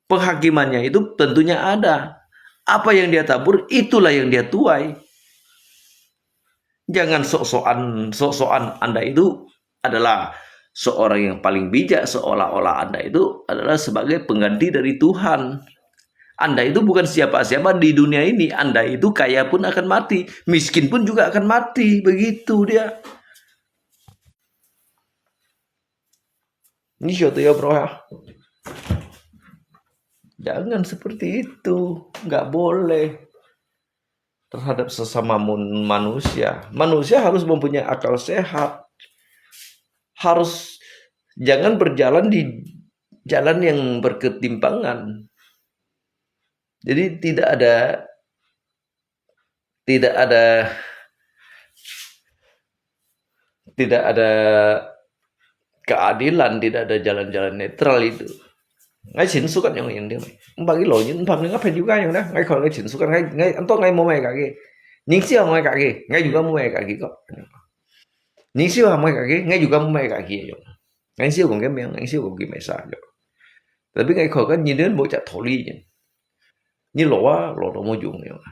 Penghakimannya itu tentunya ada. Apa yang dia tabur, itulah yang dia tuai. Jangan sok-sokan, sok-sokan Anda itu adalah seorang yang paling bijak, seolah-olah Anda itu adalah sebagai pengganti dari Tuhan. Anda itu bukan siapa-siapa di dunia ini. Anda itu kaya pun akan mati, miskin pun juga akan mati. Begitu dia. Ni siapa tu ya, bro, ya? Jangan seperti itu. Nggak boleh terhadap sesama mun-, manusia. Manusia harus mempunyai akal sehat. Harus jangan berjalan di jalan yang berketimpangan. Jadi tidak ada, tidak ada, tidak ada keadilan, tidak ada jalan-jalan netral itu. Ngai chin sukat yang yang dia. Bagi lo yin pam ngai pen juga yang dah. Ngai kau ngai chin sukat ngai ngai antok ngai mau mai kaki. Ning siapa mai kaki? Ngai juga mau mai kaki kok. Ning siapa mai kaki? Ngai juga mau mai kaki yang. Ngai siapa kong kemeng, ngai siapa kong kemeng sa yang. Tapi ngai kau kan nyi den mau cak tholi yang. Nyi lo ah, lo lo mau jung yang.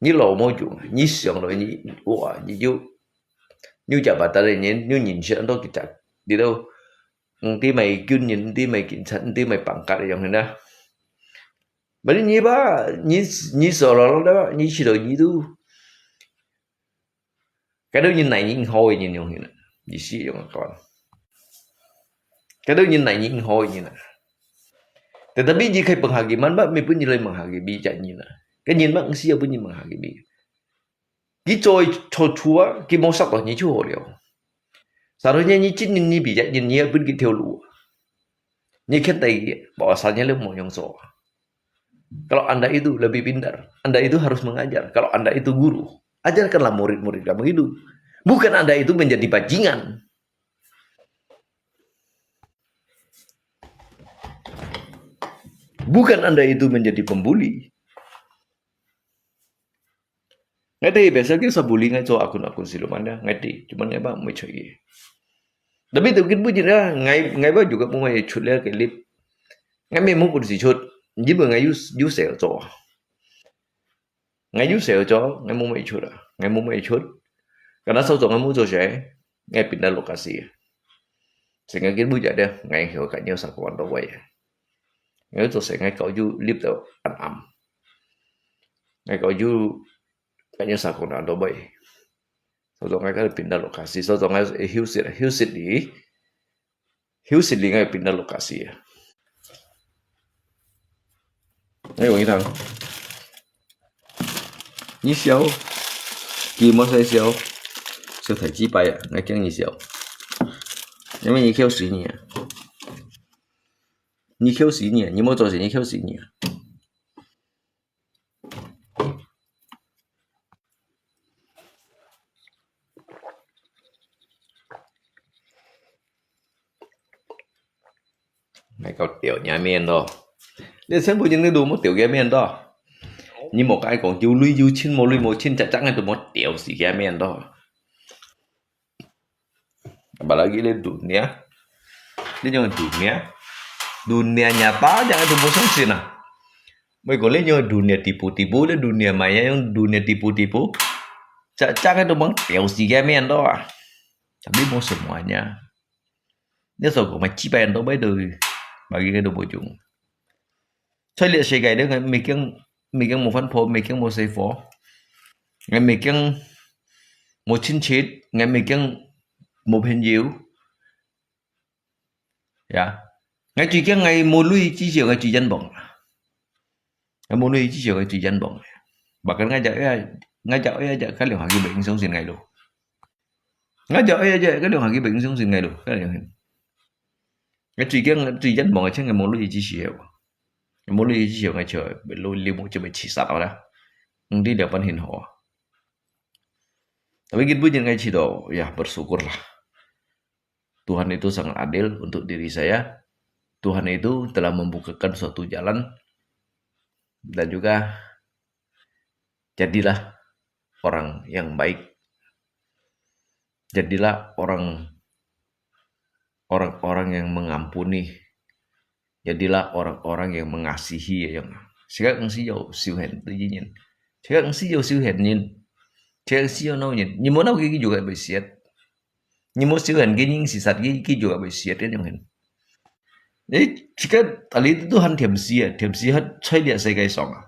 Nyi lo mo ju, nyi siang lo nyi, wa, nyi ju, nyi ja ba ta le nyi, nyi nyin siang to kita. Di to, nti mai kyun nyi, nti mai kin chan, nti mai pangkat yang na. Bali nyi ba, nyi, nyi so lo lo da, nyi si lo nyi tu. Kada nyi nai nyi hoi nyi yong hin. Nyi si yong kon. Kada nyi nai nyi hoi nyi na. Tetapi jika penghakiman ba, mi pun nyi lai menghakimi ja nyi na. Kan nyi mang si pun nyi menghakimi. Ki choi cho chua, ki mo sak to nyi chu ho liao. Sa ro nyi nyi chin nyi nyi bi ja nyi nyi pun ki theo lu. Nyi khen tai ki, ba sa nyi le mo yong so. Kalau Anda itu lebih pintar, Anda itu harus mengajar. Kalau Anda itu guru, ajarkanlah murid-murid kamu itu. Bukan Anda itu menjadi bajingan. Bukan anda itu menjadi pembuli. Ngai tadi biasa ke sabuli ngai cho akun-akun siluman ya, ngai tadi, cuman ngai ba mai cai. Tapi tu kin bu jin ya, ngai, ngai ba juga mu mai cut le ke lip. Ngai me mu pun si cut, jiba ngai use, use cho. Ngai use cho, ngai mu mai cut a, ngai mu mai cut. Karena sau cho ngai mu cho sai, ngai pindah lokasi. Sehingga kin bu jadi, ngai hiu kan nyo sa kuan to wai. Ngai cho sai ngai kau ju lip to an am. Ngai kau ju kan nyo sa kuan to wai. Sau cho ngai kan pindah lokasi, sau cho ngai hiu sit, hiu sit li. Hiu sit li ngai pindah lokasi ya. Ngai wang itang. Ni siau. Ki mo sai siau. Siau thai chi pai ya, ngai kiang ni siau. Ngai me ni kiau si ni ya. Ni kiau si ni ya, ni mo cho si ni kiau si ni ya. Ngai kau tiau nia mian to. Ni sen bu jing ni du mo tiau kia mian to. Ni mo kai kong jiu lui jiu chin mo lui mo chin chak chak ngai du mo tiau si kia mian to. Apalagi le dunia. Ni jong dunia. Dunia nyata jang itu mo song sin a. Mai ko le jong dunia tipu-tipu le dunia maya jong dunia tipu-tipu. Chak chak itu mang tiau si kia mian to a. Tapi mo semuanya. Ni so ko mai chi pai to bai tu. Bagi ke tu mo jung. Chai le se kai de ngai me kiang, me kiang mo fan pho, me kiang mo se pho. Ngai me kiang mo chin chit, ngai me kiang mo phen jiu. Ya. Ngai chui kiang ngai mo lui chi siu ngai chui yan bong. Ngai mo lui chi siu ngai chui yan bong. Bahkan ngai jak ya, ngai jak ya jak ka liu ha ki beng song sin ngai lo. Ngai jak ya jak ka liu ha ki beng song sin ngai lo. Ka liu hin. Ngai chui kiang ngai chui yan bong ngai chang ngai mo lui chi siu. Ngai mo lui chi siu ngai choi lo liu mo choi chi sat a la. Ngai di liu pan hin ho. Tapi kin bu jin ngai chi do, ya bersyukurlah. Tuhan itu sangat adil untuk diri saya. Tuhan itu telah membukakan suatu jalan dan juga jadilah orang yang baik. Jadilah orang orang-orang yang mengampuni. Jadilah orang-orang yang mengasihi yang. Sehingga engsi yo siu hen tu yin. Sehingga engsi yo siu hen yin. Sehingga engsi yo nau yin. Ni mo nau ki juga bersiat. Ni mo siu hen ki ning si sat ki ki juga bersiat kan yang hen. Jadi jika tali itu Tuhan diam si ya, diam si hat chai lihat saya kai song a.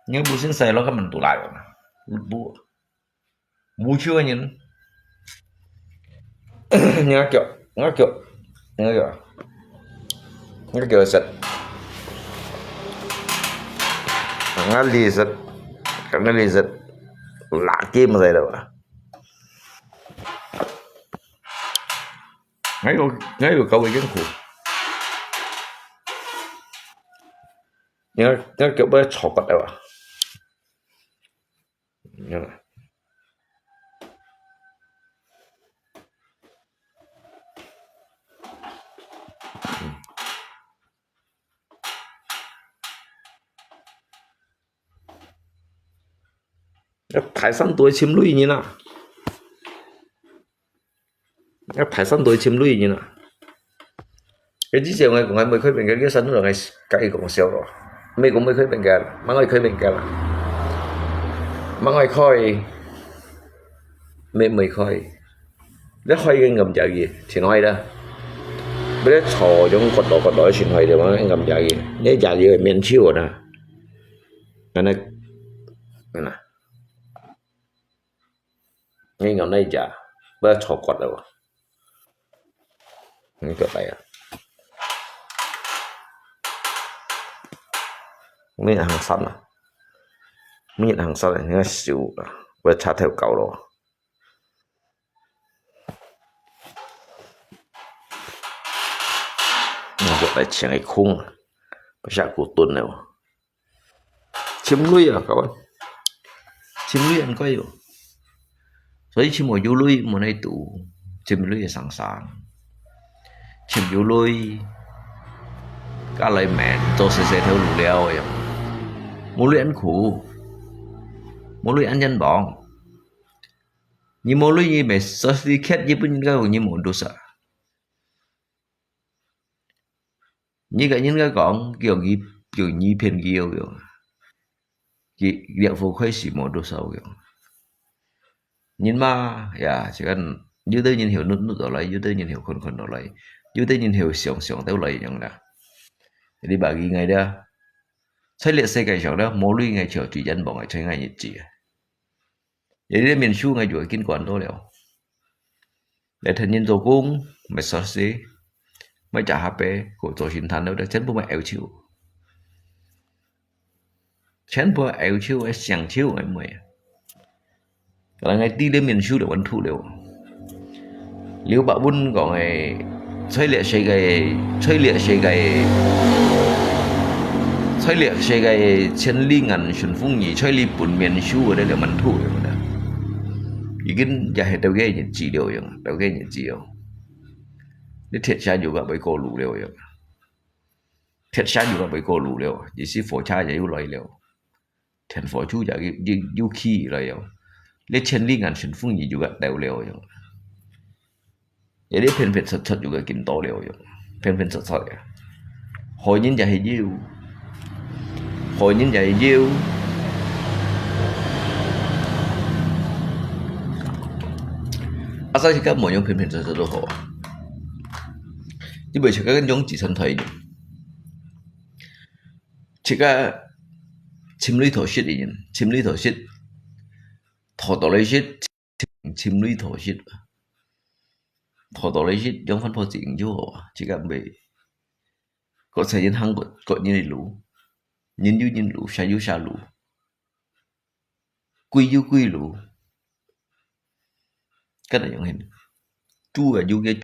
Ni bu sin saya lo kan mentulai. Bu 無手个人。我腳，我腳，我腳，我腳食，我利食，我利食，垃圾毋使了吧？我有，我有搞一件褲，我，我腳要坐骨了吧？ 大山都會尋雷人啊！ 啊，大山都會尋雷人啊！佢之前𠊎講𠊎毋會開bengkel，佢山路𠊎甲佢講笑咯。毋係講毋會開bengkel，毋愛開bengkel啊！毋愛開，毋會開。你開个暗夜个，天開啦！不要坐種角落角落个天開个，𠊎暗夜个，你夜个面手啊！恁呢，恁呢。 你講哪隻？不要坐骨了吧？你過來啊！你行山啊？你行山啊？你要手啊？不要插頭搞咯。你過來請个空，不下古蹲了。 尋雷啊，各位。尋雷很怪喲。所以尋無有雷，莫來賭，尋雷會生生。尋有雷，家裡面做事事頭路了樣，無鐳恁苦，無鐳恁冤枉。你無鐳你買手機殼，日本人家講你無dosa。你个人家講，叫你，叫你騙佢樣。佢兩副開始無dosa樣。人嘛，呀，就講，有兜人曉努努到來，有兜人曉困困到來，有兜人曉想想到來樣啦。你把佢愛了，在這世界上了，無鐳愛就最冤枉个，在𠊎日子啊。這裡面書愛就緊管到了。來聽人做工，買手機，買隻下背，過做神探了，全部買歐洲。全部歐洲个香蕉个妹。Kalau ngai ti le min shu le wan thu leo. Liu ba bun kong ai, choi le shei gai, choi le shei gai, choi le shei gai, qian li ngan shun fung yi, choi li bun min shu le le man thu leo da. Yi kin ya he tau ge yin ji liu yong, tau ge yin ji liu. Ni thiat sha yu ga bai ko lu liu yong. Thiat sha yu ga bai ko lu liu, yi si fo cha ya yu loi liu. Thian fo chu ya yu, yu ki loi yong. Le qian li ngan shun fung yi yu ga tau liu yong. Ya le phian phian sat sat yu ga kin to liu yong. Phian phian sat sat ya. Hoi yin ya he yu. Hoi yin ya he yu. Asa si ka mo yong phian phian sat sat do ho. Yi bai si ka kan yong ji san thai yong. Chika chim lui thổ shit yin, chim lui thổ shit, thổ thổ lui shit, chim lui thổ shit, thổ thổ lui shit, yong phan pho ching yu ho, chika bai. Có thể yin hang có, có yin lu, yin yu yin lu, sha yu sha lu. Kui yu kui lu. Kan na yong hin. Chu a yu ge.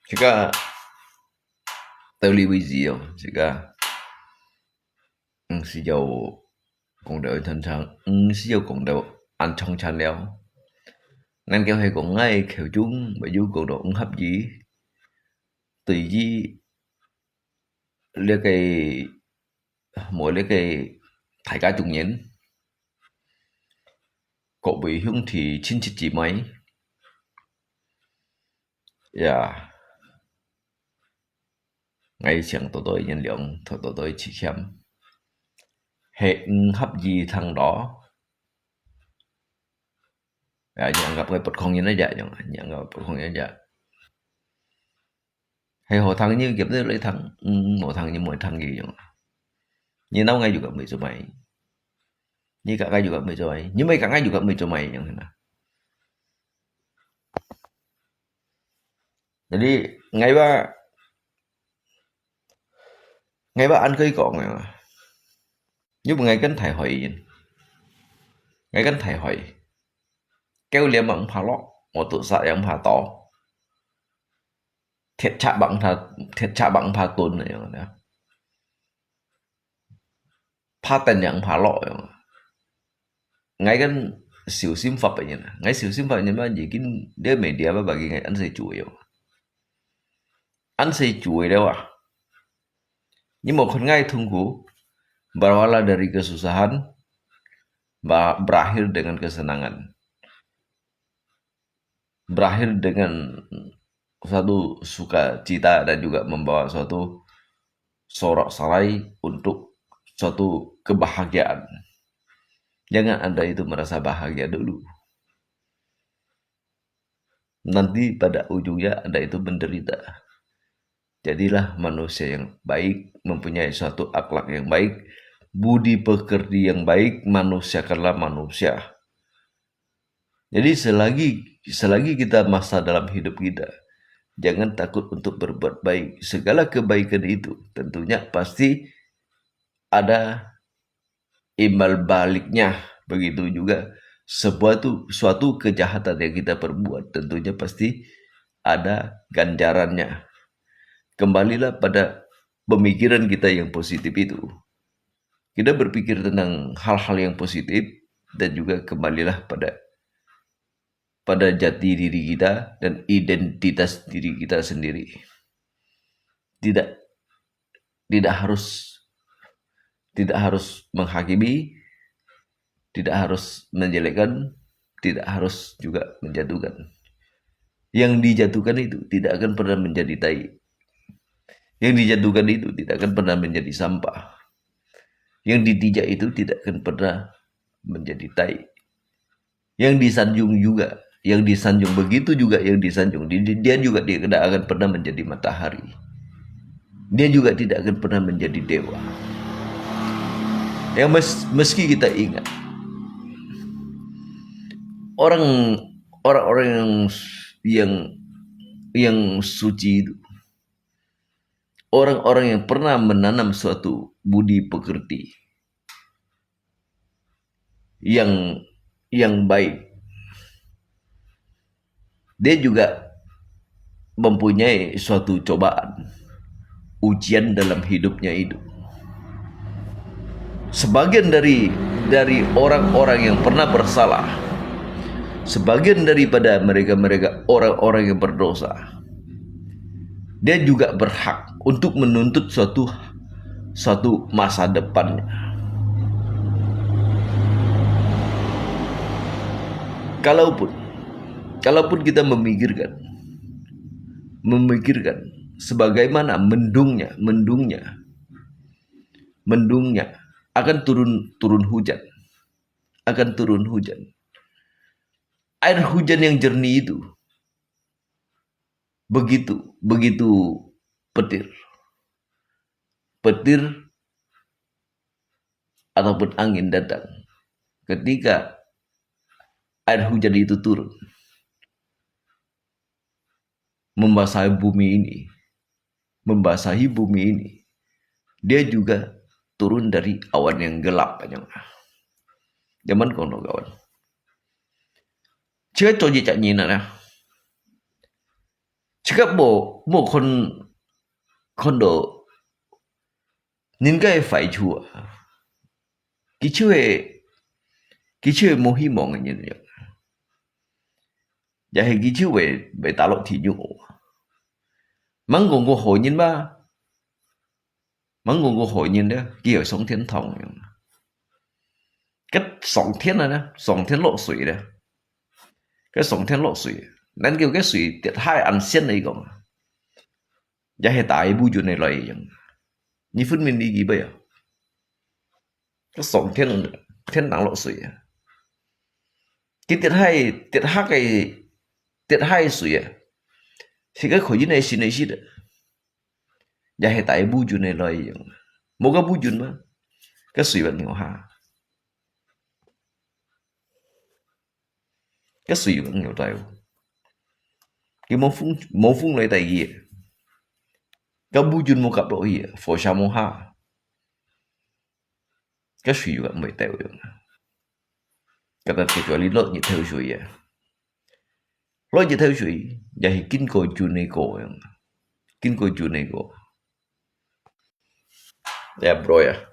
Chika tao li wi zi yong, chika. Ung si yau kong dau an chang chang, ung si yau kong dau an chang chang liao. Ngan kêu he kong ngai kêu chung, bai yu kong dau ung hap yi. Tùy yi le ge, mo le ge, thai ka chung yin. Kok bui hiung thi chin chit ji mai. Ya. Ngai siang to to yin liang, to to to chi khiam. He ung hap yi thang lo. Ya, yang gap ge pot khong yin ya, yang, yang gap pot khong yin ya. He ho thang ni gap de le thang, ung, mo thang ni mo thang yi yong. Ni nau ngai yu gap mui zu mai. Ni ka ngai yu gap mui zu mai. Ni mai ka ngai yu gap mui zu mai yong na. Jadi, ngai ba, ngai ba an koi kong ya. Yu bu ngai kan thai hoi yin. Ngai kan thai hoi. Kêu liam ang pha lo, mo tu sa yang pha to. Thiat cha bang pha, thiat cha bang pha tun ya. Pha ten yang pha lo yong. Ngai kan siu sim fap yin. Ngai siu sim fap yin ba yi kin de media ba ba gi ngai an se chu yong. An se chu liao a. Ni mo khon ngai thung ku, berwala dari kesusahan, ba-, berakhir dengan kesenangan. Berakhir dengan suatu sukacita dan juga membawa suatu sorak-sorai untuk suatu kebahagiaan. Jangan Anda itu merasa bahagia dulu. Nanti pada ujungnya Anda itu menderita. Jadilah manusia yang baik, mempunyai suatu akhlak yang baik, budi pekerti yang baik, manusiakanlah manusia. Jadi selagi, selagi kita masa dalam hidup kita, jangan takut untuk berbuat baik. Segala kebaikan itu tentunya pasti ada imbal baliknya. Begitu juga sebuah tu, suatu kejahatan yang kita perbuat tentunya pasti ada ganjarannya. Kembalilah pada pemikiran kita yang positif itu. Kita berpikir tentang hal-hal yang positif dan juga kembalilah pada pada jati diri kita dan identitas diri kita sendiri. Tidak tidak harus tidak harus menghakimi, tidak harus menjelekkan, tidak harus juga menjatuhkan. Yang dijatuhkan itu tidak akan pernah menjadi tai. Yang dijatuhkan itu tidak akan pernah menjadi sampah. Yang ditijak itu tidak akan pernah menjadi tai. Yang disanjung juga, yang disanjung, begitu juga yang disanjung, di- di- dia juga tidak akan pernah menjadi matahari. Dia juga tidak akan pernah menjadi dewa. Yang mes- meski kita ingat, orang orang-orang yang yang yang suci itu, orang-orang yang pernah menanam suatu budi pekerti yang yang baik, dia juga mempunyai suatu cobaan, ujian dalam hidupnya itu. Sebagian dari dari orang-orang yang pernah bersalah, sebagian daripada mereka-mereka orang-orang yang berdosa, dia juga berhak untuk menuntut suatu suatu masa depannya. Kalaupun kalaupun kita memikirkan memikirkan sebagaimana mendungnya mendungnya mendungnya akan turun turun hujan, akan turun hujan. Air hujan yang jernih itu begitu begitu petir. Petir ataupun angin datang, ketika air hujan itu turun, membasahi bumi ini, membasahi bumi ini, dia juga turun dari awan yang gelap, 恁樣啊。Zaman kono kawan. 自家做一隻人啊，自家無無看看到人家个壞處啊，佢就會佢就會無希望个人樣，也係佢就會會打落地獄。吂講過好人吧，吂講過好人咧，佢會上天堂樣。該上天啊呢，上天落水咧，該上天落水，恁久个水跌下來恁深來講， 也係大部分个來樣。你分明你幾倍啊？該上天天堂落水啊！佢跌下跌下个跌下个水啊，係个可以呢，係呢，係的，也係大部分个來樣。無个部分嘛，該水分流下。 該水有人有帶哦。佢無風無風來帶佢，該烏雲無夾落去，火燒無下，該水有人會帶哦。該搭地球裡落日頭水啊，落日頭水也係經過轉个過樣，經過轉个過。Ya bro ya.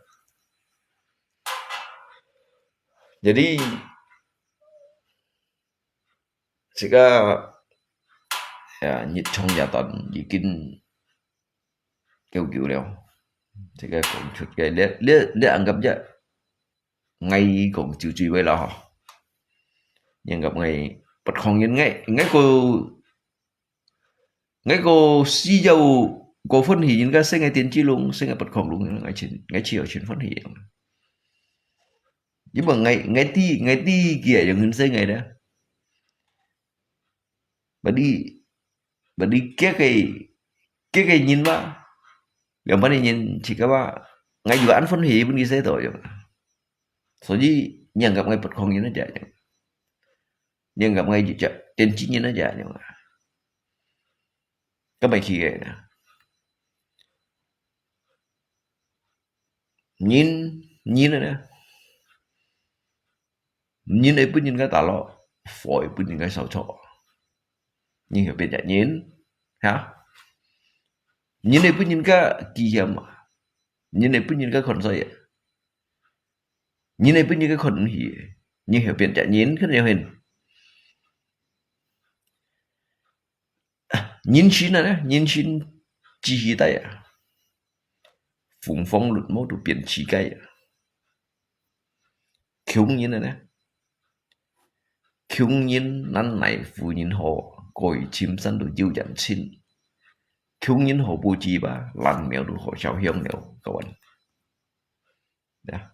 Jadi 自家呀，日常夜短已經夠久了。自家講出个，你你你恁樣講，𠊎講就最尾了吼。你恁樣講𠊎不抗人，𠊎𠊎个 𠊎个需要个歡喜，人家生个電子龍，生个不抗龍，𠊎真𠊎只有真歡喜。因為𠊎𠊎知𠊎知佢係用人生个咧，不你不你激个激个人嘛，兩百个人自家嘛，𠊎有恁歡喜分佢使到用。所以，你恁樣講𠊎不抗人个，你恁樣講𠊎一隻電子人个，你 該毋係佢个呢。人人个呢，人會分人家打落，火會分人家燒著。人會變隻人，哈？人會分人家危險啊，人會分人家看衰啊。 人會分人个看毋起，人會變隻人，看到無？人生啊呢，人生只係大啊，紅黃綠毛都變自家啊。窮人啊呢，窮人難奈富人何，過去深山都有人親。窮人何不自拔，爛苗都好燒香了，各位。呀，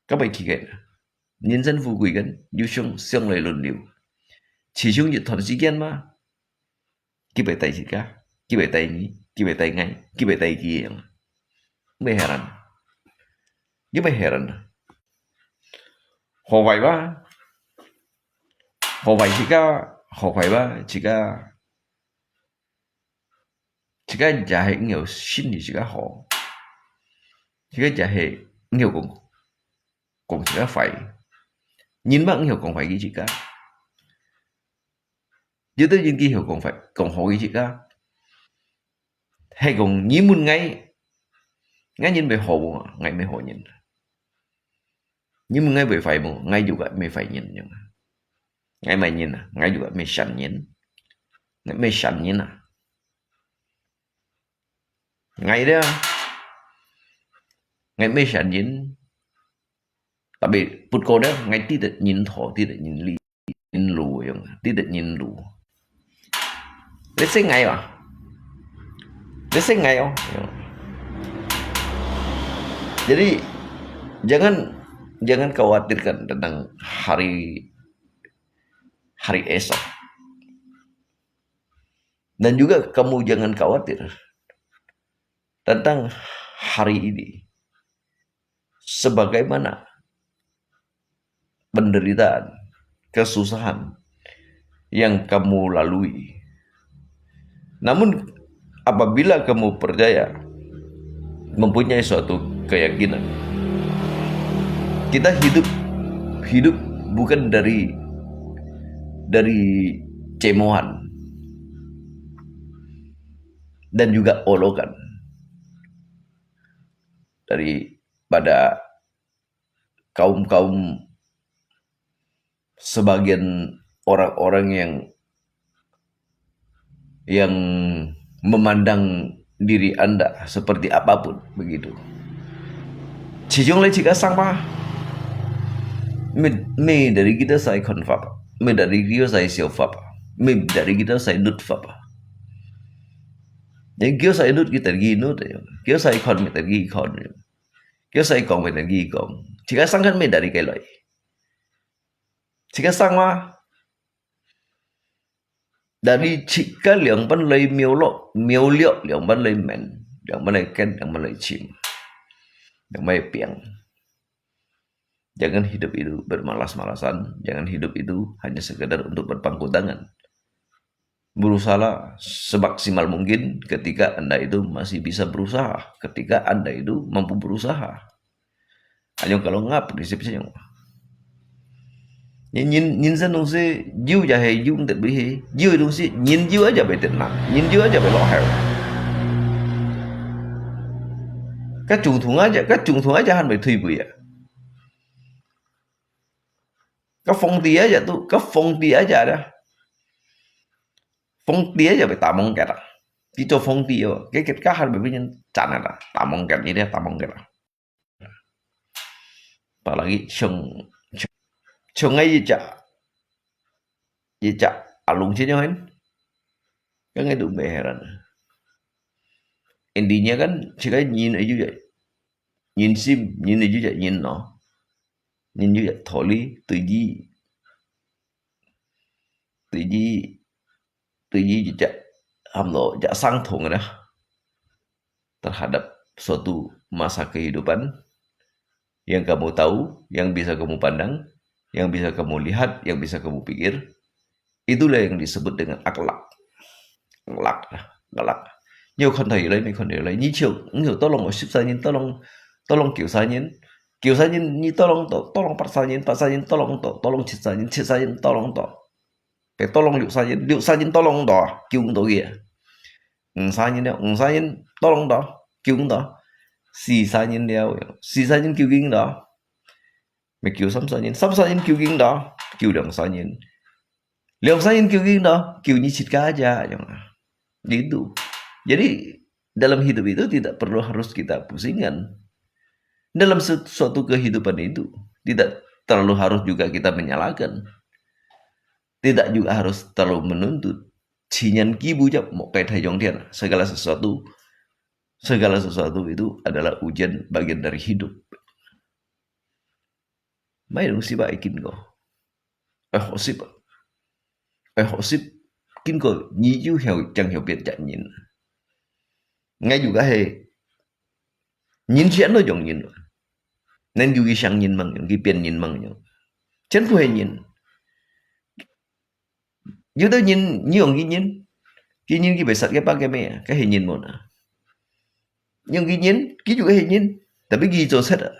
各位奇怪，人生富貴个，又想想來輪流，只想一段時間嘛，佢會帶自家，佢會帶你，佢會帶𠊎，佢會帶佢樣。咩heran？你咩heran？好壞吧？好壞自家，好壞吧？自家，自家也係有心理自家好，自家也係有講講自家壞，人嘛有講壞佢自家。有兜人佢曉講壞，講好佢自家。係講你問𠊎，𠊎人會好無？𠊎毋係好人。你問𠊎會壞無？𠊎又个毋係壞人樣。𠊎麼人啊？𠊎又个毋係善人。𠊎毋係善人啊。𠊎咧，𠊎毋係善人。 Tapi不過呢，𠊎知得人好，知得人理，人路樣，知得人路。Let's say𠊎啊，let's say𠊎哦。Jadi jangan jangan khawatirkan tentang hari hari esok. Dan juga kamu jangan khawatir tentang hari ini. Sebagaimana penderitaan, kesusahan yang kamu lalui. Namun, apabila kamu percaya, mempunyai suatu keyakinan, kita hidup hidup bukan dari dari cemohan dan juga olokan daripada kaum-kaum sebagian orang-orang yang yang memandang diri anda seperti apapun begitu. Cicung le cika sang pa. Me me dari kita sai kon fapa. Me dari kita sai sio fapa. Me dari kita sai nut fapa. Jadi kio sai nut kita gi nut ya. Kio sai kon me dari kon ya. Kio sai kong me dari kong. Cika sang kan me dari keloi. Cika sang ma. Dari cika liang pan lai miau lo, miau liok liang pan lai men, liang pan lai ken, liang pan lai chim, liang pan lai piang. Jangan hidup itu bermalas-malasan, jangan hidup itu hanya sekedar untuk berpangku tangan. Berusahalah semaksimal mungkin ketika Anda itu masih bisa berusaha, ketika Anda itu mampu berusaha. Ayong kalau ngap di sip sing. Ni nyin nyin sen dong si jiu ja he jiu ndet bi he. Jiu dong si nyin jiu aja be tet na. Nyin jiu aja be lo he. Ka chung thung aja, ka chung thung aja han be thui bui ya. Ka phong ti aja tu, ka phong ti aja da. Phong ti aja be ta mong ket a. Ti cho phong ti yo. Ke ket ka han be bi nyin chan a da. Ta mong ket ni de ta mong ket a. Apalagi chung chung chung ai ja. Ye ja alung chi nyo hen. Ka ngai du me heran. India kan chi kai nyin ayu ya. Nyin sim, nyin ayu ya nyin no. Nyin yu ya tholi, tu yi. Tu yi, tu yi ja ham lo ja sang thong da. Terhadap suatu masa kehidupan yang kamu tahu, yang bisa kamu pandang, yang bisa kamu lihat, yang bisa kamu pikir, itulah yang disebut dengan akhlak. Akhlak, akhlak. Nhiều con thầy lấy, mấy con thầy lấy, như chiều, nhiều tao lòng một ship sa nhân, tao lòng, tao lòng kiểu sa nhân, kiểu sa nhân, như tao lòng, tao, tao lòng bắt sa nhân, bắt sa nhân, tao lòng tao, tao lòng chết sa nhân, chết sa nhân, tao lòng tao. Pe tao lòng liu sa nhân, liu sa nhân, tao lòng tao, kiểu tao kia. Ung sa nhân, ung sa nhân, tao lòng tao, kiểu tao. Xì sa nhân liao, xì sa nhân, kiểu kinh tao. Mẹ kiểu sam sa nhân, sam sa nhân, kiểu kinh tao, kiểu liang sa nhân. 兩儕人究竟呢，究竟自家aja，yang gitu. Jadi, dalam hidup itu tidak perlu harus kita pusingkan. Dalam sesuatu kehidupan itu, tidak terlalu harus juga kita menyalahkan. Tidak juga harus terlalu menuntut. Chinyan kibu jap mo kai thai jong tian. Segala sesuatu, segala sesuatu itu adalah ujian bagian dari hidup. Mai dong sipa ikin ko. Eh, hosip. Eh, hosip. Kin ko, nyi yu hiao, chang hiao pian chak nyin. Ngai juga he. Nyin sian lo jong nyin. Nen yu ki siang nyin mang yong, ki pian nyin mang yong. Chen pu he nyin. Yu tau nyin, nyi yong ki nyin. Ki nyin ki besat ke pa ke me, ke he nyin mo na. Yong ki nyin, ki yu ke he nyin. Tapi ki cho set a.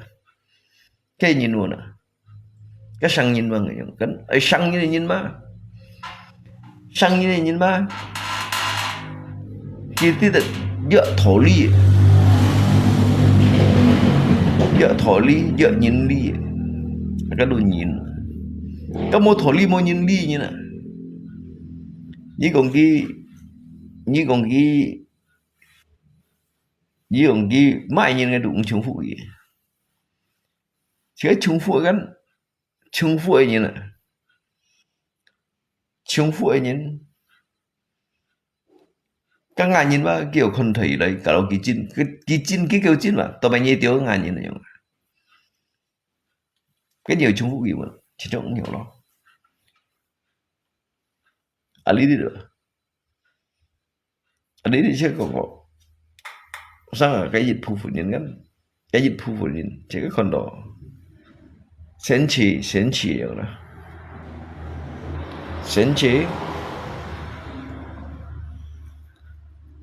Ke nyin mo na. Ke sang nyin mang yong. Kan, ai sang nyin nyin ma. Sang nyin nyin ma. Ki ti de, ya tholi. Ya tholi, ya nyin li. Ka du nyin. Ka mo tholi mo nyin li nyin na. Nyi kong ki, nyi kong ki, nyi kong ki, mai nyin ngai du ung chung fu ki. Chia chung fu kan, chung fu ai nyin na. Chung fu ai nyin. Ka nga nyin ma, ki yo kon thai lai, ka lo ki chin, ki, ki chin, ki kêu chin ma, to mai nyi tio nga nyin yong. Cái nhiều chung fu ki ma, chỉ trong nhiều lo. Ali di do. Adi di che kong ko. Sang a, cái dịch vụ hôn nhân kan. Cái dịch vụ hôn nhân, che cái kon do. Sen chi, sen chi yong na. Sen chi.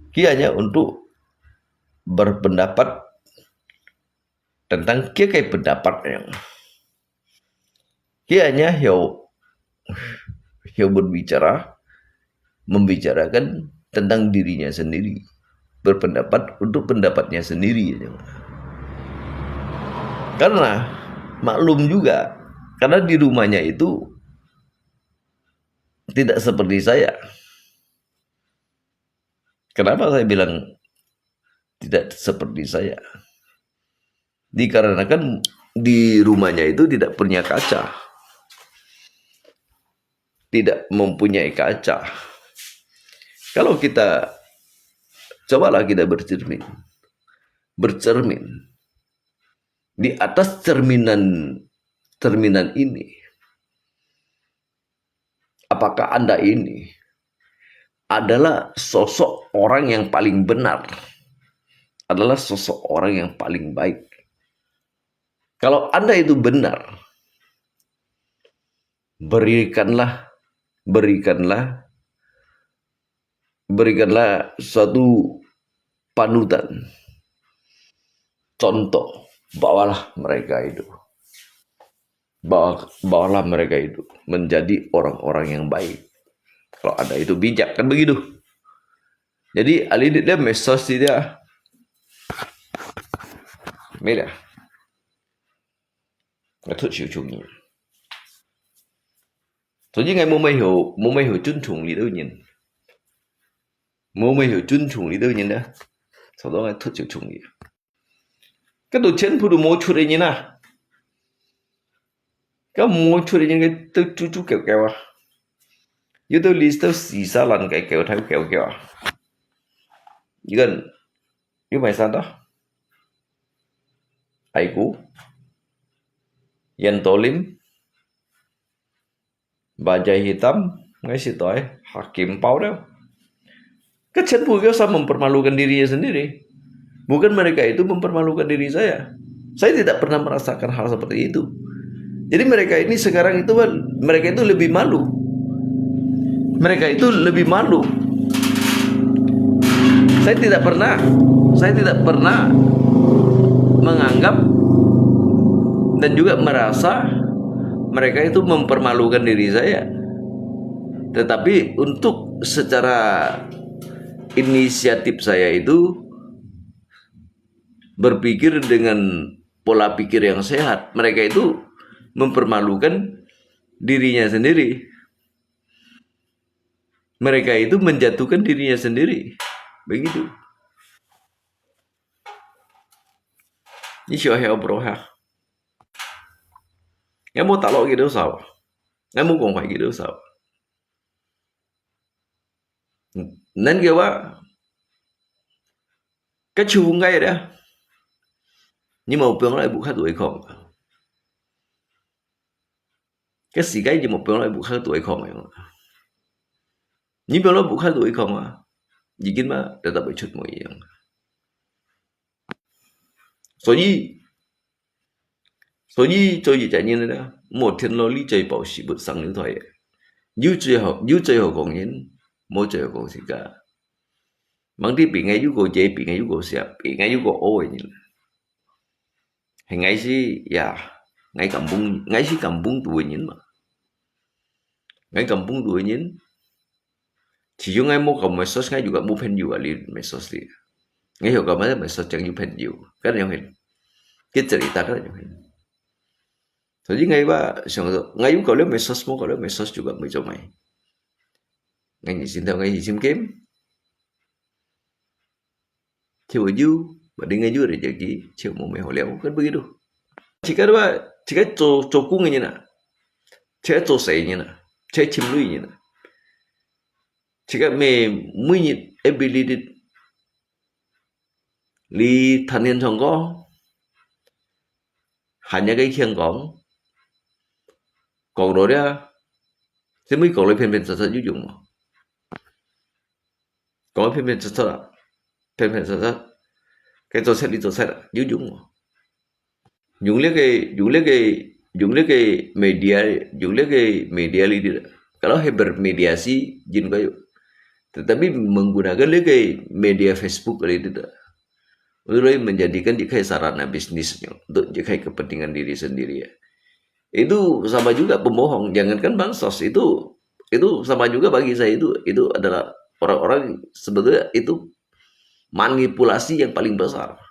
Kiranya untuk berpendapat tentang kia cái pendapat yong. Kiranya hiao, hiao berbicara, membicarakan tentang dirinya sendiri, berpendapat untuk pendapatnya sendiri. Karena maklum juga, karena di rumahnya itu tidak seperti saya. Kenapa saya bilang tidak seperti saya? Dikarenakan di rumahnya itu tidak punya kaca. Tidak mempunyai kaca. Kalau kita, cobalah kita bercermin. Bercermin. Di atas cerminan, cerminan ini, apakah Anda ini adalah sosok orang yang paling benar, adalah sosok orang yang paling baik? Kalau Anda itu benar, berikanlah, berikanlah, berikanlah suatu panutan, contoh, bawalah mereka itu. Bawa-, bawalah mereka itu menjadi orang-orang yang baik. Kalau Anda itu bijak, kan begitu. Jadi, alin dia message dia. Mila. Ngai thut siu chung ni. Jadi ngai mo mai hiu, mo mai hiu chun chung li dau nyin. Mo mai hiu chun chung li dau nyin da. Sau do ngai thut siu chung li. Ka tu chen pu tu mo chut e nyin a. Ka mo chut e nyin ka tu chu chu kêu kêu a. Yu tu li tu si sa lan kêu kêu thai kêu kêu a. Yu kan, yu mai san to. Aiku. Yan Tolim. Bajai hitam, ngai si toi, hakim pau deh. Kecil pun kau sama mempermalukan dirinya sendiri. Bukan mereka itu mempermalukan diri saya. Saya tidak pernah merasakan hal seperti itu. Jadi mereka ini sekarang itu kan, mereka itu lebih malu. Mereka itu lebih malu. Saya tidak pernah, saya tidak pernah menganggap dan juga merasa mereka itu mempermalukan diri saya. Tetapi untuk secara inisiatif saya itu berpikir dengan pola pikir yang sehat, mereka itu mempermalukan dirinya sendiri. Mereka itu menjatuhkan dirinya sendiri. Begitu. Ni siapa yang berusaha? Ngai mau talok gitu sao? Ngai mau kong hai gitu sao? Nan kaya, kacau ngai dah. Ni mau piang lai buka tu ikong. Cái時間就目標來不可對抗个嘛。你不要來不可對抗啊，已經嘛，得到會出問題樣。所以，所以做一隻人呢，莫天羅你最保持不上流台个。有最好，有最好講人，無最好講自家。Mang啲比𠊎有個姐，比𠊎有個小，比𠊎有個惡个人。 係𠊎係，呀，𠊎kampung，𠊎係kampung肚个人嘛。𠊎kampung肚个人，其實𠊎無搞medsos，𠊎juga無朋友啊，你medsos你。𠊎有搞medsos正有朋友，kan樣形。佢這裡大概樣形。所以𠊎話想說，𠊎有搞了medsos，無搞了medsos juga無做咩。𠊎人心頭，𠊎人心game。 就會有，或者𠊎有个日子，就無咩好了，kan begitu。自家話，自家做，做工个人啊，自家做事个人啊，自家尋鐳个人啊，自家每，每日ability，你談天唱歌，喊一個天光，講到了，這麼講了偏偏實實有用無？ 講偏偏實實啊，偏偏實實，該做出你做出啊，有用無？用這個，用這個，用這個media，用這個media裡底，kalau係bermedia sih jin kayu. Tetapi menggunakan這個media Facebook裡底，untuk menjadikan dia sarana bisnisnya, untuk dia kepentingan diri sendiri. Itu sama juga pembohong. Jangankan bansos, itu itu sama juga bagi saya itu itu adalah orang-orang sebetulnya itu manipulasi yang paling besar.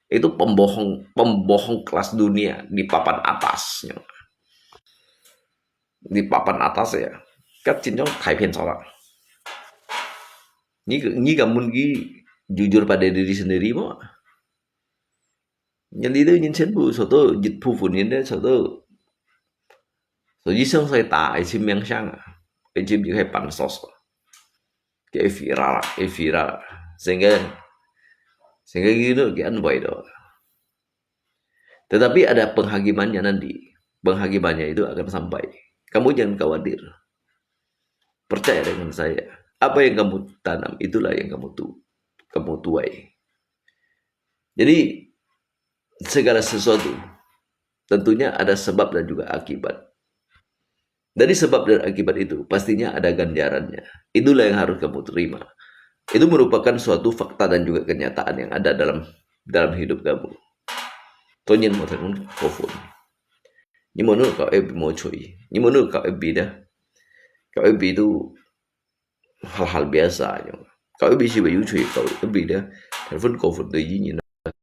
Itu pembohong pembohong kelas dunia di papan atas. Di papan atas ya. Kan 真正太騙手了。你你敢問佢 jujur pada diri sendiri 無？ 人哋都人全部受到一部分人咧受到，所以上世打愛尋名聲啊，愛尋就係bansos，佢viral，愛viral，成個成個佢都佢安慰到。Tetapi ada penghakimannya nanti, penghakimannya itu akan sampai. Kamu jangan khawatir. Percaya dengan saya. Apa yang kamu tanam, itulah yang kamu tu, kamu tuai. Jadi segala sesuatu tentunya ada sebab dan juga akibat. Dari sebab dan akibat itu pastinya ada ganjarannya. Itulah yang harus kamu terima. Itu merupakan suatu fakta dan juga kenyataan yang ada dalam dalam hidup kamu. Tonyin mo thang kofon. Ni mo nu ka ebi mo chui. Ni mo nu ka ebi dah. Ka ebi tu hal-hal biasa nyo. Ka ebi si bayu chui ka ebi dah. Telepon kofon tu yin yin.